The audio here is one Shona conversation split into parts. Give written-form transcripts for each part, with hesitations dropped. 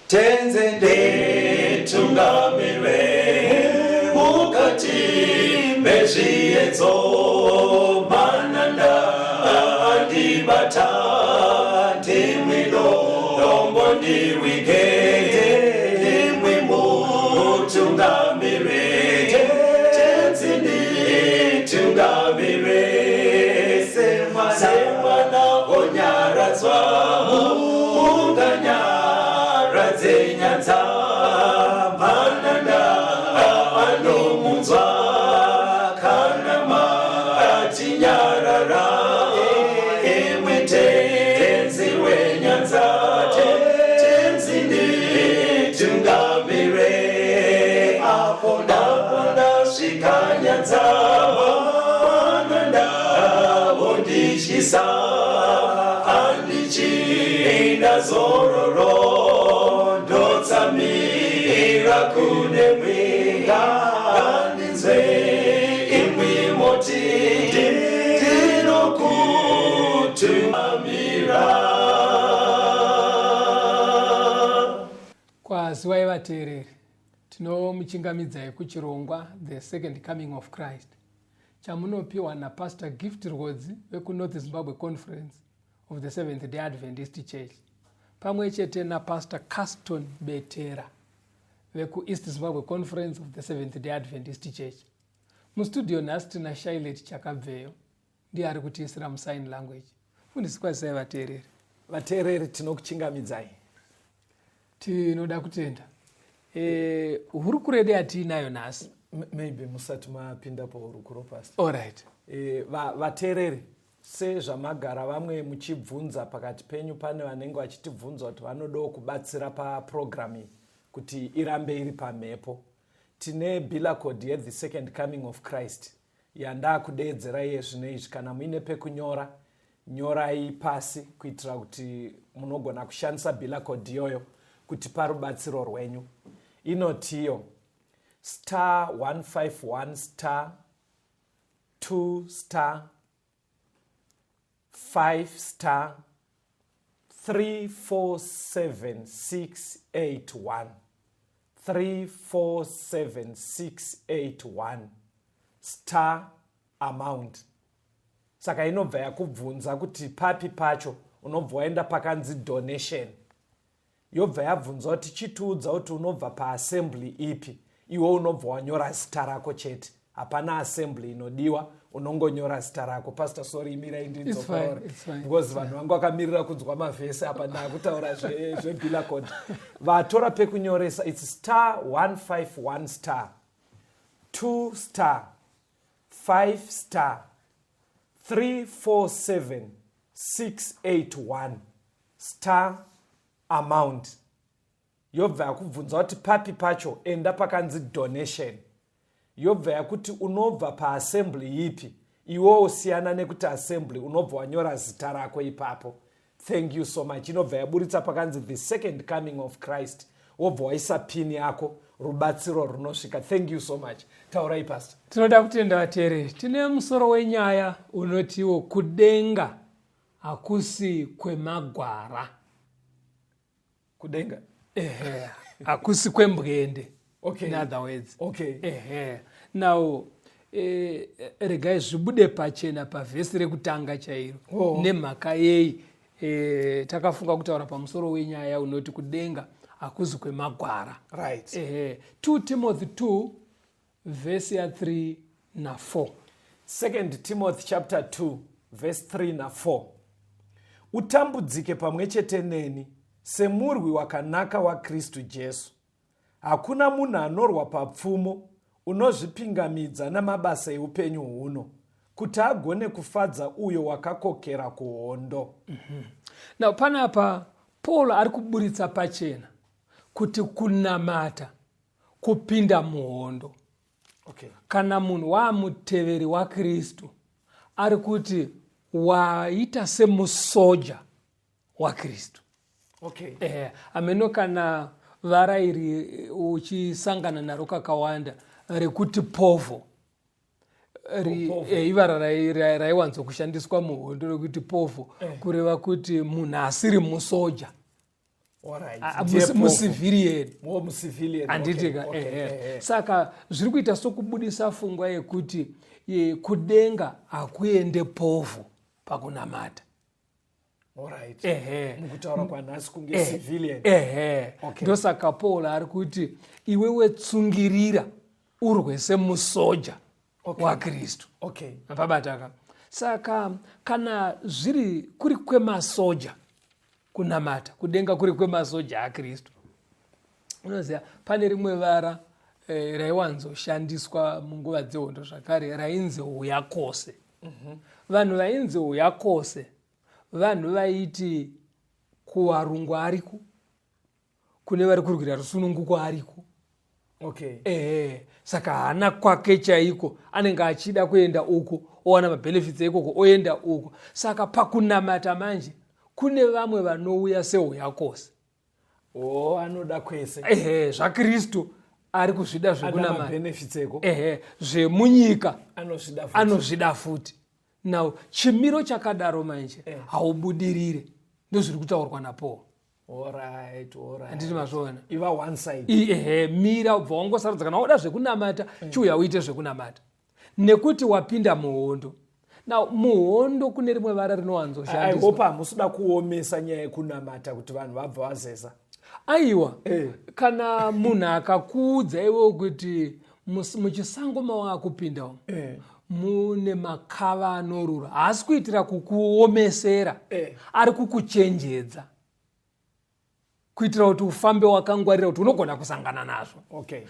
Tenzi nditungamire mukati mezviedzo, mananda andibata, ndimwi dombo ndiwige, ndimwi mutungamire. Tenzi nditungamire semwana onyaradzwa munganyaradze nyanza, mananda anomunzwa kana matinyarara, imwi Tenzi wenyanza. Tenzi nditungamire apo ndasvika nyanza, mananda vondityisa, handichina zororo, ndotsamira kune mwi, ngandinzwe imwi moti ndinokutungamira. Kwaziwai vateereri, tinomuchingamidzai kuchirongwa The Second Coming of Christ chamunopiwa naPastor Gift Rwodzi vekuNorth Zimbabwe Conference of the Seventh Day Adventist Church pamwe chete naPastor Caston Betera vekuEast Zimbabwe Conference of the Seventh Day Adventist Church. Mustudio nhasi tina Shailet Chakabveyo, ndiye ari kutiisira musign language. Fundisi, kwazisai vateereri. Vateereri, tinokuchingamidzai. Tinoda kutenda. Hurukuro yedu yatiinayo nhasi Maybe musati mapinda pahurukuro, Pastor. Allright. Vateereri, sezvamagara vamwe muchibvunza pakati penyu, pane vanenge vachitibvunza kuti vanodawo kubatsira papurogiramu iyi kuti irambe iri pamhepo. Tine biller code yeThe Second Coming of Christ yandakudeedzera iye zvino izvi. Kana muine pekunyora, nyorai pasi kuitira kuti munogona kushandisa biller code iyoyo kuti parubatsiro rwenyu. Inotiyo star 151 star 2 star 5 star 347681, 347681 star amount. Saka inobva yakubvunza kuti papi pacho. Unobva waenda pakanzi donation, yobva yabvunza kuti chitiudza kuti unobva paassembly ipi. Iwe unobva wanyora zita rako chete, hapana assembly inodiwa, unongonyora zita rako. Pastor, sorry, imirai ndidzokorore because vanhu vangu vakamirira kunzwa mavhesi apa, ndakutaura zvebiller code. Vatora pekunyoresa, it's star 151 star 2 star 5 star 347 681 star amount. Yobva yakubvunza kuti papi pacho. Enda pakanzi donation, yobva yakuti unobva paassembly ipi. Iwewo siyana nekuti assembly, unobva wanyora zita rako ipapo. Thank you so much. Inobva yaburitsa pakanzi The Second Coming of Christ, wobva waisa pin yako, rubatsiro runosvika. Thank you so much. Taurai, Pastor. Tinoda kutenda vateereri. Tine musoro wenyaya unotiwo kudenga hakusi kwemagwara. Kudenga? Ehe, hakusi kwembwende. In other words. Ehe, now regai zvibude pachena pavhesi rekutanga chairo. Nemhaka yei takafunga kutaura pamusoro wenyaya unoti kudenga hakuzi kwemagwara? Ehe, 2 Timothy 2 vhesi ya3 na4. Second Timothy chapter 2 verse 3 na4: Utambudzike pamwe chete neni semurwi wakanaka waKristu Jesu. Hakuna munhu anorwa papfumo unozvipingamidza namabasa eupenyu huno, kuti agone kufadza uyo wakakokera kuhondo. Now panapa Paul ari kuburitsa pachena kuti kunamata kupinda muhondo. Kana munhu waamuteveri waKristu, ari kuti waita semusoja waKristu. Ameno kana vara iri uchisangana naro kakawanda rekuti povo. Ivara raiwanzokushandiswa muhondo rekuti povo, kureva kuti munhu asiri musoja. Mucivilian, handitika? Saka zviri kuita sokubudisa fungwa yekuti kudenga hakuende povho pakunamata. Mukutaura kwanhasi kunge civilian. Ehe. Ndosaka Paul ari kuti iwe wetsungirira urwe semusoja waKristu. Apabataka. Saka kana zviri kuri kwemasoja kunamata, kudenga kuri kwemasoja aKristu. Unoziva, pane rimwe vara raiwanzoshandiswa munguva dzehondo zvakare, rainzi huyakose. Vanhu vainzi huyakose vanhu vaiti kuvarungu ariko, kune vari kurwira rusununguko ariko. Ehe, saka haana kwake chaiko, anenge achida kuenda uko owana mabenefits ekoko, oenda uko. Saka pakunamata manje kune vamwe vanouya sehuyakose. Oh, anoda kwese. Ehe, zvaKristu ari kuzvida zvekunamata, benefits eko. Ehe, zvemunyika anozvida futi. Anozvida futi. Now chimiro chakadaro manje haubudirire, ndozviri kutaurwa naPaul. Handiti mazvoona? Iva one side. Ehe, mira, ubva wangosarudza. Kana wauda zvekunamata, chiuya uite zvekunamata, nekuti wapinda muhondo. Now muhondo kune rimwe vara rinowanzoshandiswa. I hope hamusida kuomesa nyaya yekunamata kuti vanhu vabva vazeza. Aiwa. Kana munhu akakuudza iwewo kuti muchisango mawakupinda umu mune makava anorura, haasi kuitira kukuomesera, ari kukuchenjedza kuitira kuti ufambe wakangwarira, kuti unogona kusangana nazvo.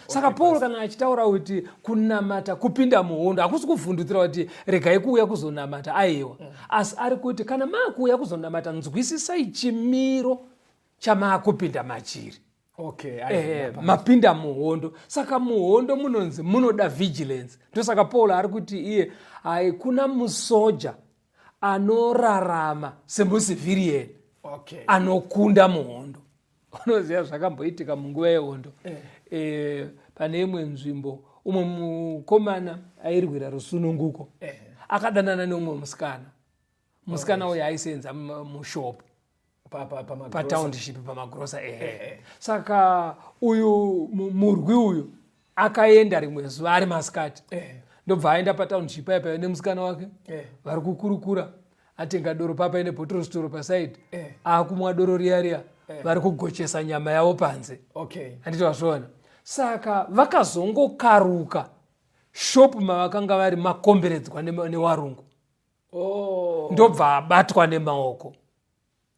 Saka Paul kana achitaura kuti kunamata kupinda muhondo, hakusi kuvhundutsira kuti regai kuuya kuzonamata, aiwa. Asi ari kuti kana maakuuya kuzonamata, nzwisisai chimiro chamaakupinda machiri. Mapinda muhondo. Saka muhondo munonzi munoda vigilance. Ndosaka Paul ari kuti iye haikuna musoja anorarama semucivilian anokunda muhondo. Unoziva zvakamboitika munguva yehondo? Pane imwe nzvimbo, umwe mukomana airwira rusununguko akadanana neumwe musikana. Musikana uyu aisenza mushopu patownship, pamagrosa, ehe. Saka uyu murwi uyu akaenda rimwe zuva ari masikati, ndobva aenda patownship aya paiva nemusikana wake. Vari kukurukura, atenga doro papa ine bottle store paside, akumwa doro riya riya, vari kugochesa nyama yavo panze. Handiti vazviona? Saka vakazongokaruka, shopu mavakanga vari makomberedzwa newarungu. Ndobva abatwa nemaoko.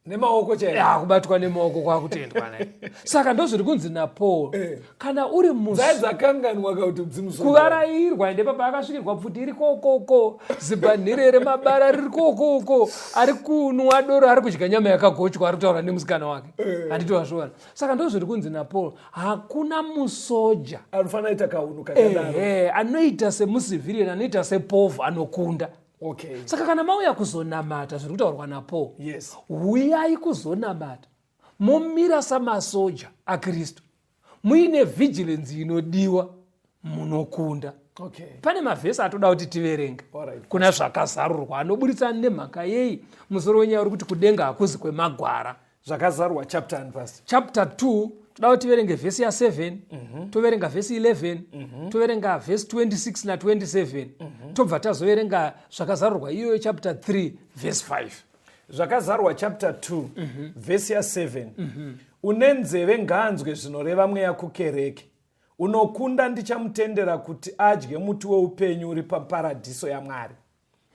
Nemaoko chaiwo? Kubatwa nemaoko kwakutendwa naye. Saka ndozviri kunzi naPaul, kana uri Dzai dzakanganwa kuti dzimuso. Kuvarayirwa, ende papa akasvikirwa pfuti iri kokoko, zibhanhire remabara riri kokoko, ari kunwa doro, ari kudya nyama yakagochwa, ari kutaura nemusikana wake. Handiti wazviona? Saka ndozviri kunzi naPaul, hakuna musoja anofanira ita kaunhu kakadaro. Ehe, anoita semucivilian, anoita sepovhu, anokunda. Saka kana mauya kuzonamata, zviri kutaurwa naPaul, huyai kuzonamata momira samasoja aKristu, muine vigilance inodiwa, munokunda. Pane mavhesi atoda kuti tiverenge kuna Zvakazarurwa anoburitsa nemhaka yei musoro wenyaya uri kuti kudenga hakuzi kwemagwara. Zvakazarurwa chapter and verse. Chapter 2, toda kuti tiverenge vhesi ya7, toverenga vhesi 11, toverenga vhesi 26 na27, tobva tazoverenga Zvakazarurwa iyoyo chapter 3 vhesi 5. Zvakazarurwa chapter 2 vhesi ya7: Une nzeve ngaanzwe zvinoreva Mweya kukereke. Unokunda ndichamutendera kuti adye muti weupenyu uri paparadhiso yaMwari.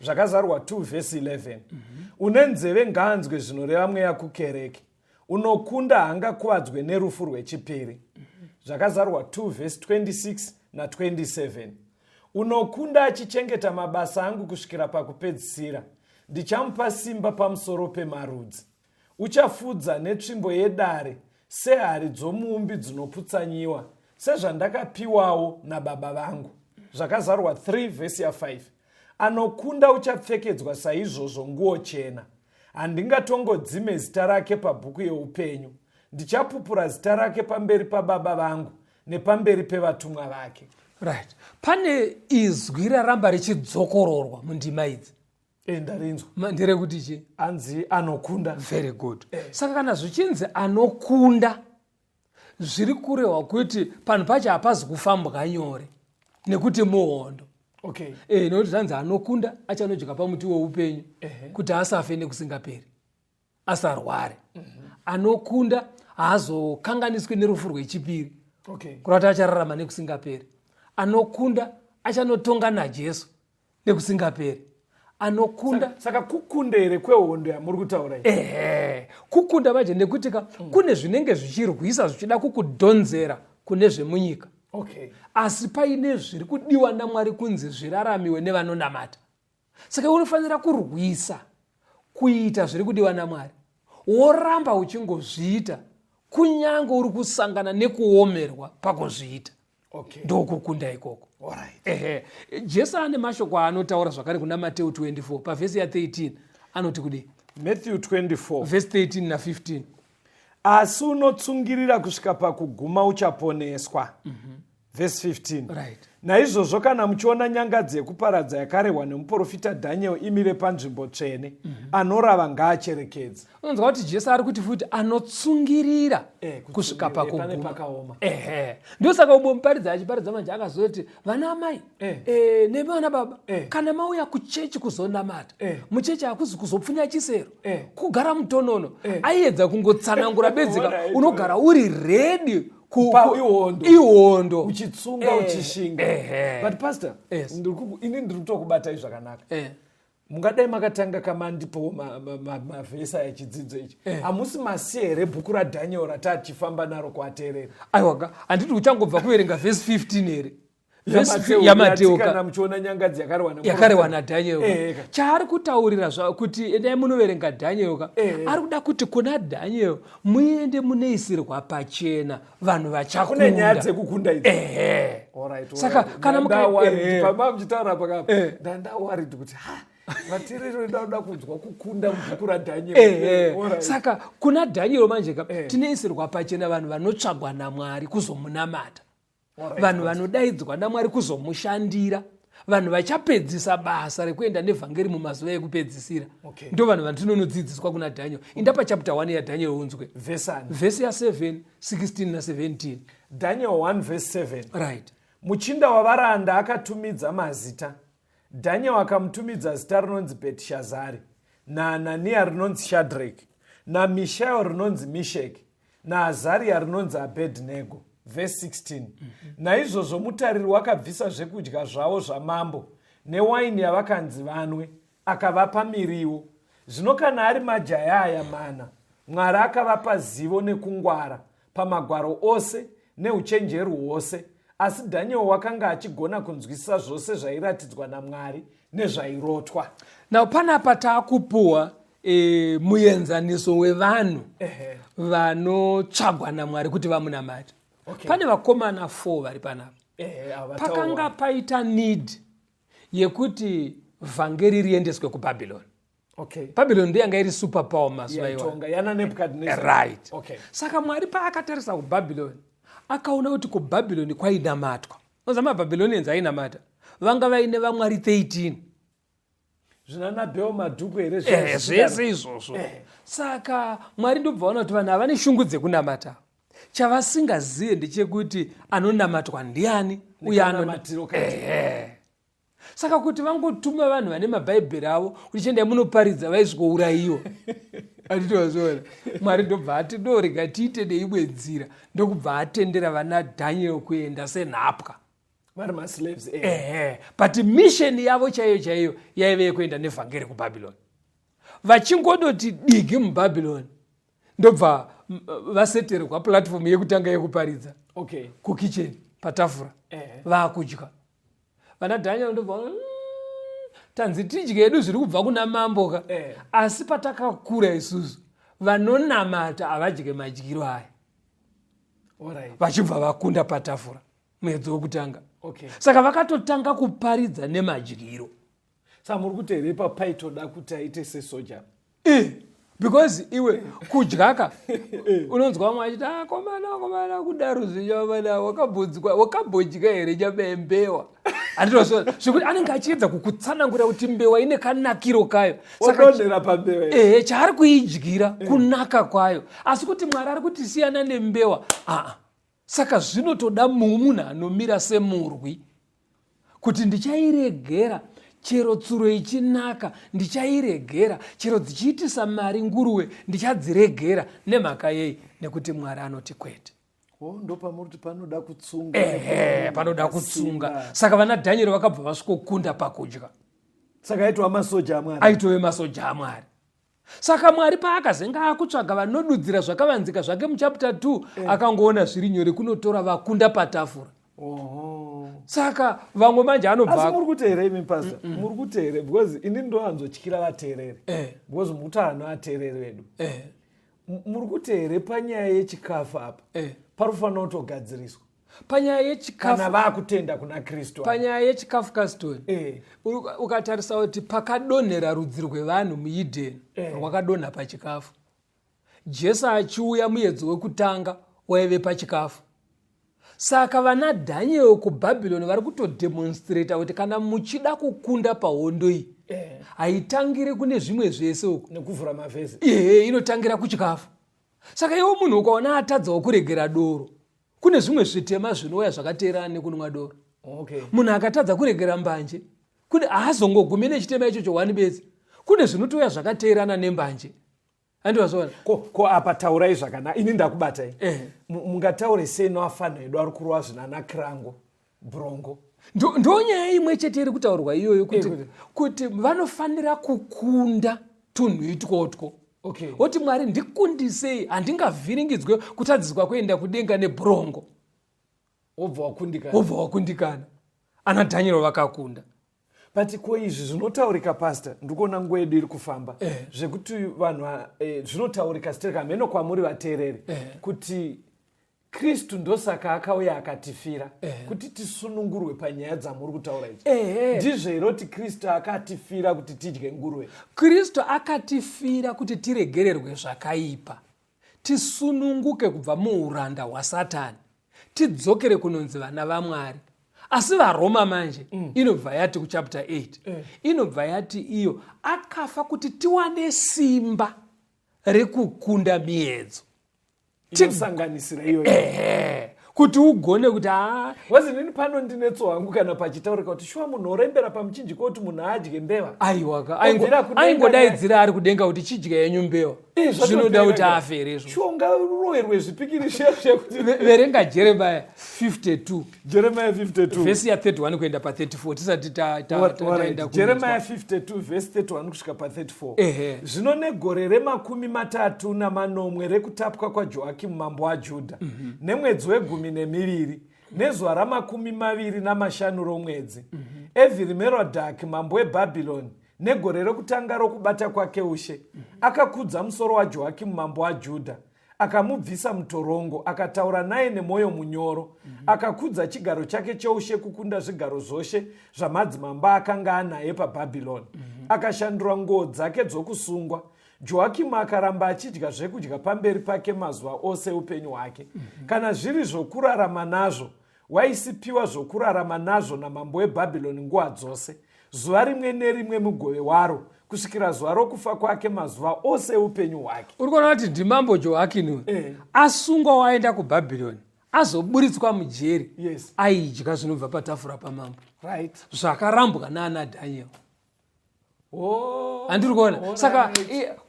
Zvakazarurwa 2 vhesi 11: Une nzeve ngaanzwe zvinoreva Mweya kukereke. Unokunda haangakuvadzwe nerufu rwechipiri. Zvakazarurwa 2 vhesi 26 na27: Unokunda achichengeta mabasa angu kusvikira pakupedzisira, ndichamupa simba pamusoro pemarudzi. Uchafudza netsvimbo yedare sehari dzomuumbi dzinoputsanyiwa, sezvandakapiwawo naBaba vangu. Zvakazarurwa 3 vhesi ya5: Anokunda uchapfekedzwa saizvozvo nguo chena. Handingatongodzime zita rake pabhuku yeupenyu. Ndichapupura zita rake pamberi paBaba vangu nepamberi pevatumwa vake. Right, pane izwi raramba richidzokororwa mundima idzi. Eh, ndarinzwa. Nderekuti chii? Anzi anokunda. Very good. Saka kana zvichinzi anokunda, zviri kurehwa kuti panhu pacho hapazi kufambwa nyore nekuti muhondo. Okay. Nekuti zvanzi anokunda achanodya pamuti weupenyu kuti asafe nekusingaperi, asarware. Anokunda haazokanganiswi nerufu rwechipiri. Okay. Kureva kuti achararama nekusingaperi. Anokunda achanotonga naJesu nekusingaperi. Anokunda. Saka kukunda here kwehondo yamuri kutaura iyi? Ehe, kukunda manje nekuti ka kune zvinenge zvichirwisa zvichida kukudhonzera kune zvemunyika. Okay. Asi paine zviri kudiwa naMwari kunzi zviraramiwe nevanonamata. Saka unofanira kurwisa kuita zviri kudiwa naMwari, woramba uchingozviita kunyange uri kusangana nekuomerwa pakuzviita. Okay. Ndokukunda ikoko. Alright. Ehe. Jesu ane mashoko aanotaura zvakare kuna Mateo 24 pavhesi ya 13 anoti kudii? Matthew 24 vhesi 13 na 15. Asi unotsungirira kusvika pakuguma uchaponeswa. Vhesi 15. Right. Naizvozvo kana muchiona nyangadzi yekuparadza yakarehwa nemuprofita Daniel imire panzvimbo tsvene, anorava ngaacherekedze. Unonzwa kuti Jesu ari kuti futi anotsungirira kusvika Kutsungirira, pakuguma. pane pakaoma. Ehe. Ndosaka umwe muparidzi achiparidza manje akazoti vana amai, nemi vana baba, kana mauya kuchechi kuzonamata, muchechi hakuzi kuzopfunya chisero, kugara mutonono. Aiedza kungotsanangura bedzi ka, unogara uri ready Ihondo. Ihondo. Uchitsunga, uchishinga. But pastor, Yes. ini ndiri kutokubatai zvakanaka. Mungadai makatanga kamandipowo mavhesi aya chidzidzo ichi. Hamusi masiya here bhuku raDaniel ratachifamba naro kuateerera? Aiwa, handiti uchangobva kuverenga vhesi 15 here? Vhesi YaMateo, yaMateo yati ka. kana muchiona nyangadzi yakarehwa nemuprofita. Yakarehwa naDaniel. Ka. Chaari kutaurira kuti endai munoverenga Daniel ka. Ari kuda kuti kuna Daniel muende munoisirwa pachena vanhu vachakunda. Kune nyaya dzekukunda idzi. Alright, alright. Saka kana muka- Ndanda worried, pama muchitaura pakapa, ndanda worried kuti, ha, vateereri vedu vanoda kunzwa kukunda mubhuku raDaniel. Alright. Saka kuna Daniel manje ka, tinoisirwa pachena vanhu vanotsvagwa naMwari kuzomunamata. Alright, Vanhu vanodaidzwa naMwari kuzomushandira, vanhu vachapedzisa basa rekuenda nevhangeri mumazuva ekupedzisira. Okay. Ndo vanhu vatinonodzidziswa kuna Daniel. Inda pachapter 1 yaDaniel unzwe. Verse ani? Verse ya 7, 16 na 17. Daniel 1 verse 7. Right. Muchinda wavaranda akatumidza mazita. Daniel akamutumidza zita rinonzi Belteshazari, naAnania rinonzi Shadrach, naMishael rinonzi Meshach, naAzaria rinonzi Abednego. Verse 16. Naizvozvo mutariri wakabvisa zvekudya zvavo zvamambo newaini yavakanzi vanwe, akavapa miriwo. Zvino kana ari majaya aya mana, Mwari akavapa zivo nekungwara pamagwaro ose neuchenjeri hwose, asi Daniel wakanga achigona kunzwisisa zvose zvairatidzwa naMwari nezvairotwa. Now panapa taakupuwa muenzaniso wevanhu vanotsvagwa naMwari kuti vamunamate. Okay. Pane vakomana 4 vari panapa. Ava Pakanga taurwa. paita need yekuti vhangeri riendeswe kuBabylon. Okay. Babylon ndiyo yanga iri super power mazuva iwayo. Yaitonga, yana Nebuchadnezzar. Right. Okay. Saka Mwari paakatarisa kuBabylon, akaona kuti kuBabylon kwainamatwa. Unoziva maBabylonians ainamata, vanga vaine vamwari 13. Zvinana Bel Madhuku here Zvese izvozvo. Saka Mwari ndobva vaona kuti vanhu ava vane shungu dzekunamata. Chavasingazive ndechekuti anonamatwa ndiani uye Nekanamatiro kacho. Saka kuti vangotuma vanhu vane mabhaibheri avo kuti chiendai munoparidza vaisvikourayiwa. Anditozviona. Mwari ndobva ati no, rega tiite neimwe nzira, ndokubva atendera vana Daniel kuenda senhapwa. Vari maslaves, eh. But mission yavo chaiyo chaiyo yaive yekuenda nevhangeri kuBabylon. Vachingodoti digi muBabylon, ndobva vaseterwa platform yekutanga yekuparidza. Okay. Kukitchen patafura. Vaakudya. Vana Daniel ndobva tanzi tidye hedu zviri kubva kuna mambo ka. Asi patakakura isusu vanonamata havadye madyiro aya. Alright. Vachibva vakunda patafura muedzo wekutanga. Okay. Saka vakatotanga kuparidza nemadyiro. Saka muri kuti here ipapo paitoda kuti aite sesoja? Because iwe kudyaka unonzwa vamwe vachiti akomana ah, komana kudaro zvinyamana wakabvunzwa wakambodya here nyama yembewa? Handinoziva zvekuti anenge achiedza kukutsanangurira kuti mbewa ine kanakiro kayo. Ehe, chaari kuidyira eh. kunaka kwayo, asi kuti Mwari ari kuti siyana nembewa aa. Saka zvinotoda munhu anomira semurwi kuti ndichairegera chero tsuro ichinaka, ndichairegera chero dzichiitisa mari nguruwe, ndichadziregera. Nemhaka yei? Nekuti Mwari anoti kwete. Oh, ndopamuri kuti panoda kutsunga. Ehe, panoda kutsunga. Saka vana Dhanieri vakabva vasvikokunda pakudya. Saka aitova masoja aMwari, aitove masoja aMwari. Saka Mwari paakazenge akutsvaga vanodudzira zvakavanzika zvake muchapter 2, akangoona zviri nyore kunotora vakunda patafura. Saka vamwe manje anobva. Asi muri kuti here imi pastor? Muri kuti here? Because ini ndowanzotyira vateereri, because muri kuti vanhu vateereri vedu, muri kuti here panyaya yechikafu apa pari kufanira kutogadziriswa? Panyaya yechikafu, kana vaakutenda kuna Kristu, panyaya yechikafu, Kastori, ukatarisa kuti pakadonhera rudzi rwevanhu muEdeni, rwakadonha pachikafu. Jesu achiuya, muedzo wekutanga waive pachikafu. Saka vana Dhaniel kuBhabhironi vari kutodemonstrata kuti kana muchida kukunda pahondo iyi, haitangiri kune zvimwe zvese uku nekuvhura mavhesi. Ehe, inotangira kuchikafu. Saka iwe munhu ukaona atadzawo kuregera doro, kune zvimwe zvitema zvinouya zvakateerana nekunwa doro. Munhu akatadza kuregera mbanje, kune haazongogumi nechitema ichocho one bedzi, kune zvinotouya zvakateerana nembanje. Andivazvoona. Ko apa taurai zvakanaka, ini ndakubatai. Mungataure sei noafana edu ari kurova zvinana kirango brongo? Ndo nyaya imwe chete iri kutaurwa iyoyo, kuti, kuti vanofanira kukunda tunhu itwotwo. Woti Mwari ndikundisei, handingavhiringidzwe kutadziswa kuenda kudenga nebrongo. Wobva wakundikana. Wobva wakundikana. Ana Dhaniel vakakunda. But ko izvi zvinotaurika, pastor, ndikuona nguva yedu iri kufamba, zvekuti vanhu zvinotaurika stereka hameno kwamuri vateereri, kuti Kristu ndosaka akauya akatifira, kuti tisunungurwe panyaya dzamuri kutaura idzi. Ndizvo here kuti Kristu akatifira kuti tidye nguruve? Kristu akatifira kuti tiregererwe zvakaipa, tisununguke kubva muuranda hwaSatani, tidzokere kunonzi vana vaMwari. Asi vaRoma manje, inobva yati kuchapter 8, inobva yati iyo akafa kuti tiwane simba rekukunda miedzo inosanganisira iyoyo. Ehe, kuti ugone kuti haa. Wazi nini pano ndinetso hangu kana pachitaurika kuti shuwa munhu orembera pamuchinjiko kuti munhu adye mbeva. Aiwaka, Obvira kudenga. Aingodaidzira ari kudenga kuti chidya yenyu mbewa. Zvinoda kuti afe here izvo? Shuwa ungaroverwe zvipikiri zviya zviya kuti Verenga Jeremiah 52. Jeremiah 52. Vhesi ya31 kuenda pa34, tisati taenda. Jeremiah 52 vhesi 31 kusvika pa34. Zvino negore re37 rekutapwa kwaJoakimu mambo waJudha, nemwedzi we12, nezuva ra25 romwedzi, Evhiri-Merodhaki mambo weBhabhironi, negore rekutanga rokubata kwake ushe, akakudza musoro waJoakimu mambo waJudha, akamubvisa mutorongo, akataura naye nemwoyo munyoro, akakudza chigaro chake choushe kukunda zvigaro zvose zvamadzimambo akanga anaye paBhabhironi. Akashandura nguo dzake dzokusungwa. Joakimu akaramba achidya zvekudya pamberi pake mazuva ose upenyu hwake. Kana zviri zvokurarama nazvo, waisipiwa zvokurarama nazvo namambo weBhabhironi nguva dzose, zuva rimwe nerimwe mugove waro, kusvikira zuva rokufa kwake, mazuva ose eupenyu hwake. Uri kuona kuti ndimambo Joakini uyu. Asungwa, waenda kuBhabhironi, azoburitswa mujeri, aidya zvinobva patafura pamambo, zvakarambwa naana Dhaniel. Handiri kuona. Saka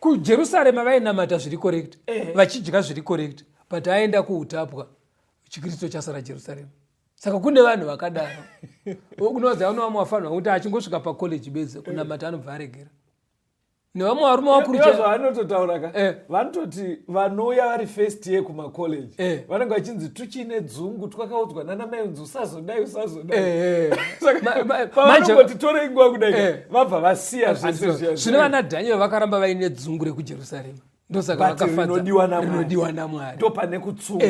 kuJerusarema vainamata zviri correct, vachidya zviri correct, but aenda kuutapwa, chiKristu chasara Jerusarema. Saka kune vanhu vakadaro. Unoziva une vamwe vafanirwa kuti achingosvika pacollege bedzi, kunamata anobva aregera, nevamwe varume vakuru. Ivo zvavanototaura ka, vanototi vanouya vari first year kumacollege, vanenge vachinzi tuchine dzungu, twakaudzwa nana mai kunzi usazodai, usazodai. Saka pavanongoti torei nguva kudai ka, vabva vasiya zvese zviya. Zvino vana Dhaniel vakaramba vaine dzungu rekuJerusarema, ndosaka But rinodiwa naMwari. Rinodiwa naMwari. Ndo pane kutsunga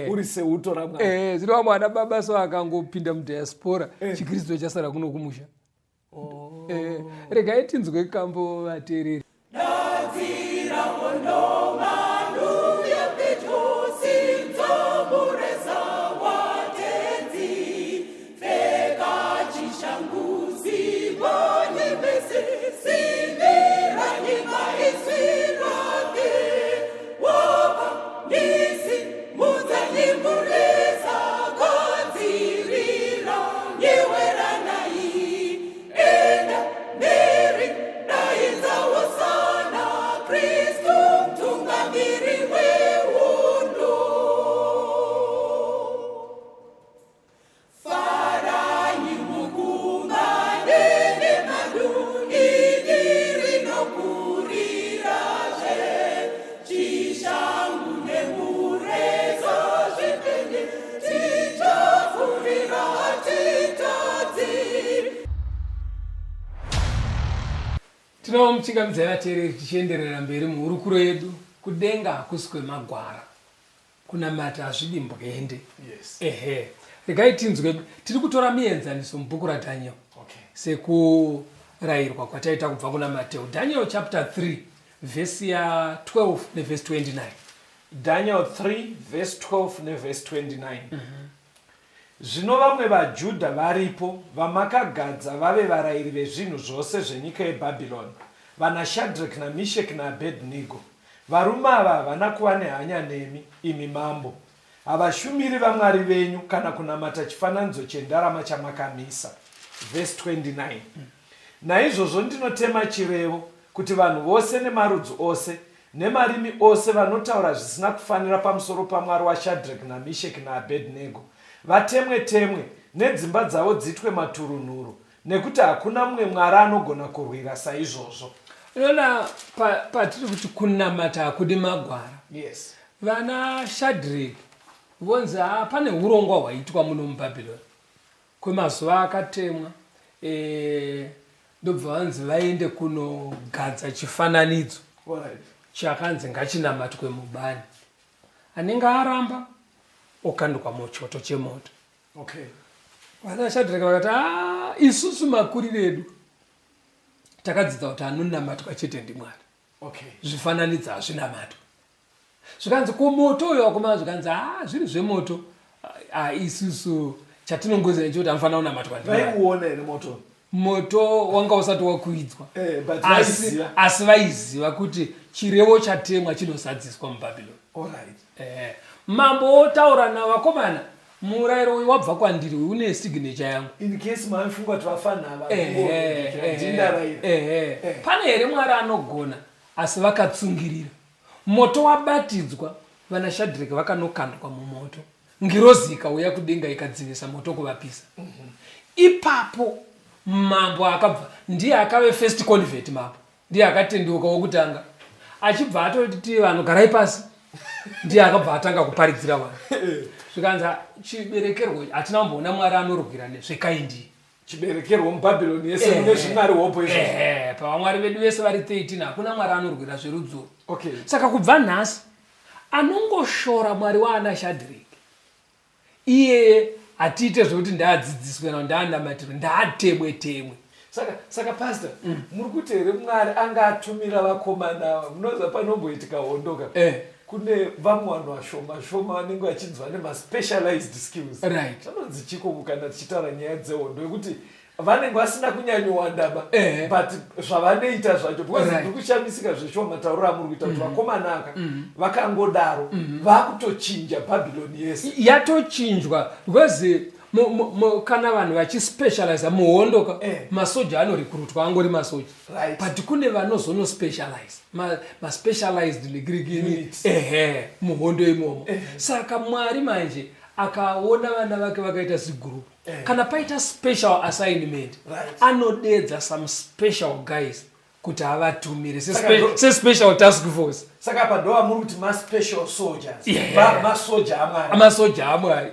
uri seuto raMwari. Zvino vamwe vana baba so akangopinda mudiaspora, chiKristu chasara kuno kumusha. Regai tinzwe kambo, vateereri. Dadzira. Tinomuchingamidzai vateereri tichienderera mberi muhurukuro yedu. Kudenga hakusi kwemagwara. Kunamata hazvidi mbwende. Yes. Ehe. Regai tinzwe, tiri kutora mienzaniso mubhuku raDaniel. Okay. Sekurayirwa kwataita kubva kuna Mateo. Daniel chapter 3 vhesi ya 12 nevhesi 29. Daniel 3 vhesi 12 nevhesi 29. Zvino vamwe vaJudha varipo, vamakagadza vave varayiri vezvinhu zvose zvenyika yeBhabhironi, vanaShadreki naMisheki naAbhedhinego. Varume ava havana kuva nehanya nemi, imi mambo. Havashumiri vamwari venyu kana kunamata chifananidzo chendarama chamakamisa. Vhesi 29. Naizvozvo ndinotema chirevo, kuti vanhu vose nemarudzi ose Nemarimi ose vanotaura zvisina kufanira pamusoro paMwari waShadreki naMisheki naAbhedhinego, vatemwe-temwe, nedzimba dzavo dziitwe maturunhuru, nekuti hakuna mumwe mwari anogona kurwira saizvozvo. Unoona patiri kuti kunamata hakudi magwara. Yes. Vana Shadreki vonzi haa pane hurongwa hwaitwa muno muBhabhironi. Kwemazuva akatemwa e, ndobva vanzi vaende kunogadza chifananidzo chakanzi ngachinamatwe mubani. Anenge aramba okandwa muchoto chemoto. Okay. Vana Shadrack vakati ah, isusu makuriro edu takadzidza kuti anonamatwa chete ndiMwari. Okay. Zvifananidzo hazvinamatwa. Zvikanzi ko moto uyo wakomana zvikanzi haa zviri zvemoto ah, isusu chatinongoziva nechekuti anofanira kunamatwa ndiMwari. Vaiuona here moto? Moto wanga usati wakuidzwa. Eh, but Asi, vaiziva. asi vaiziva kuti chirevo chatemwa chinozadziswa muBhabhiloni. Alright. Eh, mambo otaura navo vakomana, murayiro uyu wabva kwandiri uyu une signature yangu. In case maifunga kuti vafanha ava Ehe, ehe, ndindarayira. ehe. Pane here Mwari anogona asi vakatsungirira. Moto wabatidzwa, vanaShadreki vakanokandwa mumoto. Ngirozi ikauya kudenga ikadzivisa moto kuvapisa. Ipapo mambo akabva, ndiye akave first convert mambo, ndiye akatendeuka wokutanga. Achibva atoti vanhu garai pasi, ndiye akabva atanga kuparidzira vanhu. Zvikanzi chiberekerwo hatina kumboona Mwari anorwira nezvekaindi. Chiberekerwo muBhabhironi yese mune zvimwari hobho izvozvo. Ehe, pavamwari vedu vese vari 13 hakuna mwari anorwira zverudzuro. Okay. Saka kubva nhasi anongoshora mwari waana Shadreki iyeye hatiite zvekuti ndaadzidziswe kana ndaanamatirwe ndaatemwe temwe. Saka saka pastor muri kuti here Mwari anga atumira vakomana ava munoziva panomboitika hondo ka Eh. Kune vamwe vanhu vashoma shoma vanenge vachinzi vane maspecialized skills. Right. Vanonzi chiko kana tichitaura nyaya dzehondo yekuti vanenge vasina kunyanyowandaba eh. but zvavanoita zvacho because Right. ndiri kushamisika zveshuwa matauriro amuri kuita kuti vakomana aka vakangodaro vakutochinja Bhabhiloni yese. Yatochinjwa because kana vanhu vachispecializa muhondo ka Eh. masoja anorekrutwa angori masoja Right. but kune vanozonospecialize maspecialized negirikini Units. Ehe, muhondo imomo. Saka Mwari manje akaona vana vake vakaita zigroup Eh. kana paita special assignment Right. anodedza some special guys kuti avatumire Saka ndo- sespecial task force. Saka apa ndo vamuri kuti maspecial soldiers. Yeah. Masoja aMwari. Masoja aMwari.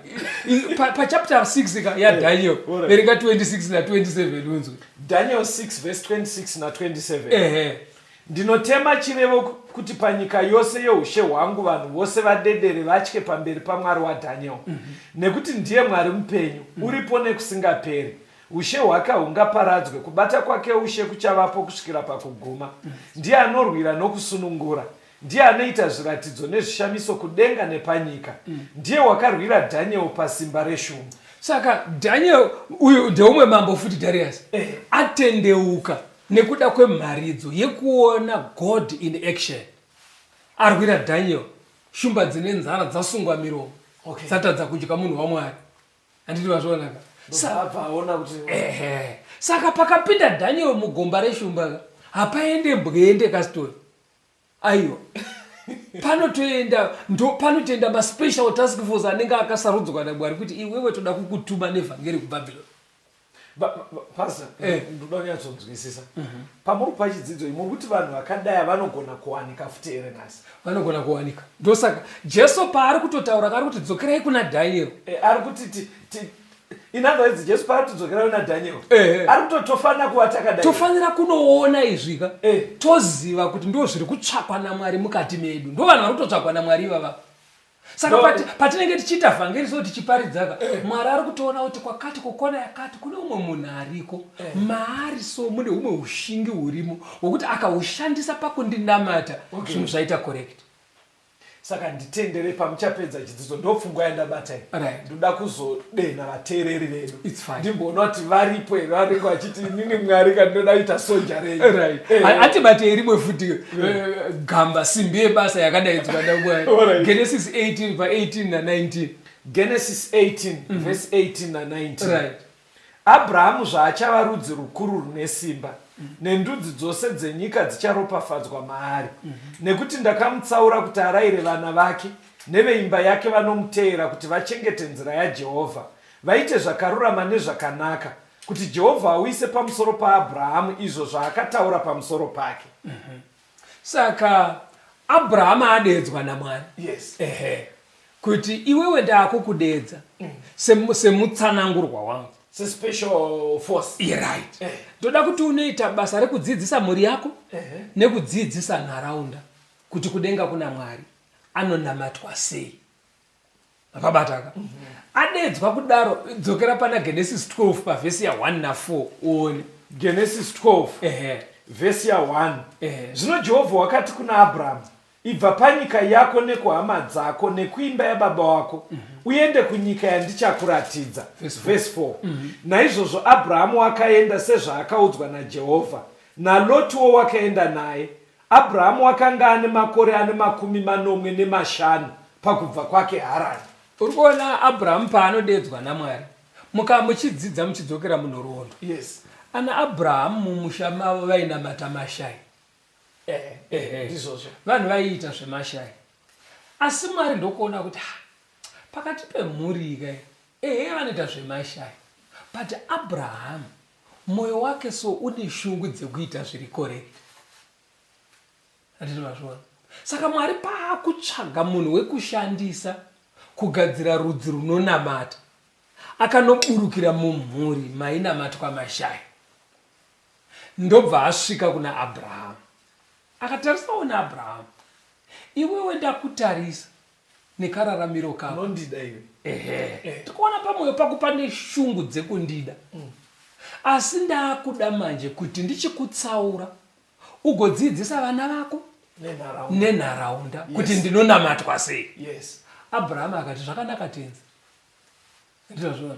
Pachapter 6 ka yaDaniel, All right. verenga 26 na27 unzwe. Daniel 6 verse 26 na27. Ehe. Ndinotema chirevo kuti panyika yose yeushe hwangu vanhu vose vadedere vatye pamberi paMwari waDaniel. Nekuti ndiye Mwari mupenyu, uripo nekusingaperi. Ushe hwake hahungaparadzwe, kubata kwake ushe kuchavapo kusvikira pakuguma. Ndiye anorwira nokusunungura. Ndiye anoita zviratidzo nezvishamiso kudenga nepanyika. Ndiye wakarwira Daniel pasimba reshumba. Saka Daniel uyu ndeumwe mambo futi Darius Eh. atendeuka nekuda kwemharidzo yekuona God in action. Arwira Daniel, shumba dzine nzara dzasungwa miromo. Okay. Dzatadza kudya munhu waMwari. Handiti vazviona ka? Ndobva aona kuti Ehe. Saka pakapinda Daniel mugomba reshumba ka, hapaende mbwende kastori. Aiwa. Panotoenda ndo panotoenda ma special task force anenge akasarudzwa naMwari kuti iwewe toda kukutuma nevhangeri kuBabylon. Pastor, Eh. ndoda kunyatsonzwisisa. Pamuri kupa chidzidzo iyi, muri kuti vanhu vakadai vanogona kuwanika futi here nhasi? Vanogona kuwanika. Ndosaka Jesu paari kutotaura ari kuti dzokerai kuna Daniel. Ari kuti In other words, Jesu paatodzokera kuna Daniel, ari kutoti tofanira kuva takadai. Tofanira kunoona izvika, toziva kuti ndo zviri kutsvakwa naMwari mukati medu. Ndo vanhu vari kutotsvakwa naMwari ivava. Saka patinenge tichiita vhangeri so tichiparidzaka, Mwari ari kutoona kuti kwakati kukona yakati kune umwe munhu ariko, maari so mune humwe ushingi hurimo hwokuti akahushandisa pakundinamata, zvinhu zvaita correct. Saka nditendere pamuchapedza chidzidzo, ndopfungwa yandabata iyi. Ndoda kuzodenha vateereri vedu, ndimboona kuti varipo here vanenge vachiti inini Mwari kandinoda kuita soja renyu. Hatibatei rimwe futi gamba, simbi yebasa yakadaidzwa naMwari. Genesis 18 pa 18 na 19. Genesis 18 verse 18 na 19. Abrahamu zvaachava rudzi rukuru rune simba, nendudzi dzose dzenyika dzicharopafadzwa maari, nekuti ndakamutsaura kuti arayire vana vake neveimba yake vanomuteera kuti vachengete nzira yaJehovha, vaite zvakarurama nezvakanaka, kuti Jehovha auise pamusoro paAbrahamu izvo zvaakataura pamusoro pake. Saka Abrahamu adeedzwa naMwari. Ehe. Kuti iwewe ndaakukudedza semutsanangurwa wangu. Sespecial force. Yeah, right. Ndoda kuti unoita basa rekudzidzisa mhuri yako nekudzidzisa nharaunda kuti kudenga kuna Mwari anonamatwa sei. Makabataka. Adedzwa kudaro, dzokera pana Genesis 12 pavhesi ya 1 na 4 uone. Genesis 12 vhesi ya 1. Zvino Jehovha wakati kuna Abrahamu, ibva panyika yako nekuhama dzako nekuimba yababa wako, uende kunyika yandichakuratidza. Vhesi 4. Naizvozvo Abrahamu wakaenda sezvaakaudzwa naJehovha, naLotiwo wakaenda naye. Abrahamu wakanga ane makore ane 75 pakubva kwake Harani. Uri kuona Abrahamu paanodedzwa naMwari, muka muchidzidza muchidzokera munhoroondo. Ana Abrahamu mumusha mavo vainamata mashai. Ndizvozvo. Vanhu vaiita zvemashai. Asi Mwari ndokuona kuti pakati pemhuri ka ehe vanoita zvemashai. But Abrahamu moyo wake so une shungu dzekuita zviri correct. Handiti mazviona? Saka Mwari paakutsvaga munhu wekushandisa kugadzira rudzi runonamata, akanoburukira mumhuri mainamatwa mashai. Ndobva asvika kuna Abrahamu. Akatarisawo naAbrahamu. Iwewe ndakutarisa nekararamiro kako. Unondida iwe. Ehe. Tikuona pamoyo pako pane shungu dzekundida. Asi ndakuda manje kuti ndichikutsaura ugodzidzisa vana vako nenharaunda kuti ndinonamatwa sei. Abrahamu akati zvakanaka tenzi. Ndizvozvo.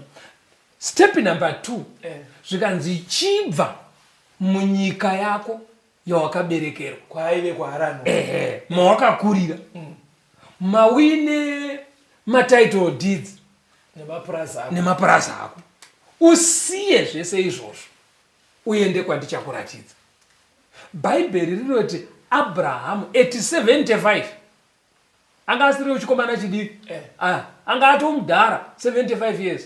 Step number 2. Zvikanzi chibva munyika yako yawakaberekerwa. Kwaive kwaHarani. Ehe, mawakakurira. Mawine matitle deeds. Nemapurazi ako. Nemapurazi ako. Usiye zvese izvozvo. Uende kwandichakuratidza. Bhaibheri rinoti Abrahamu at 75 anga asiri chikomana chidiki. Anga atomudhara 75 years.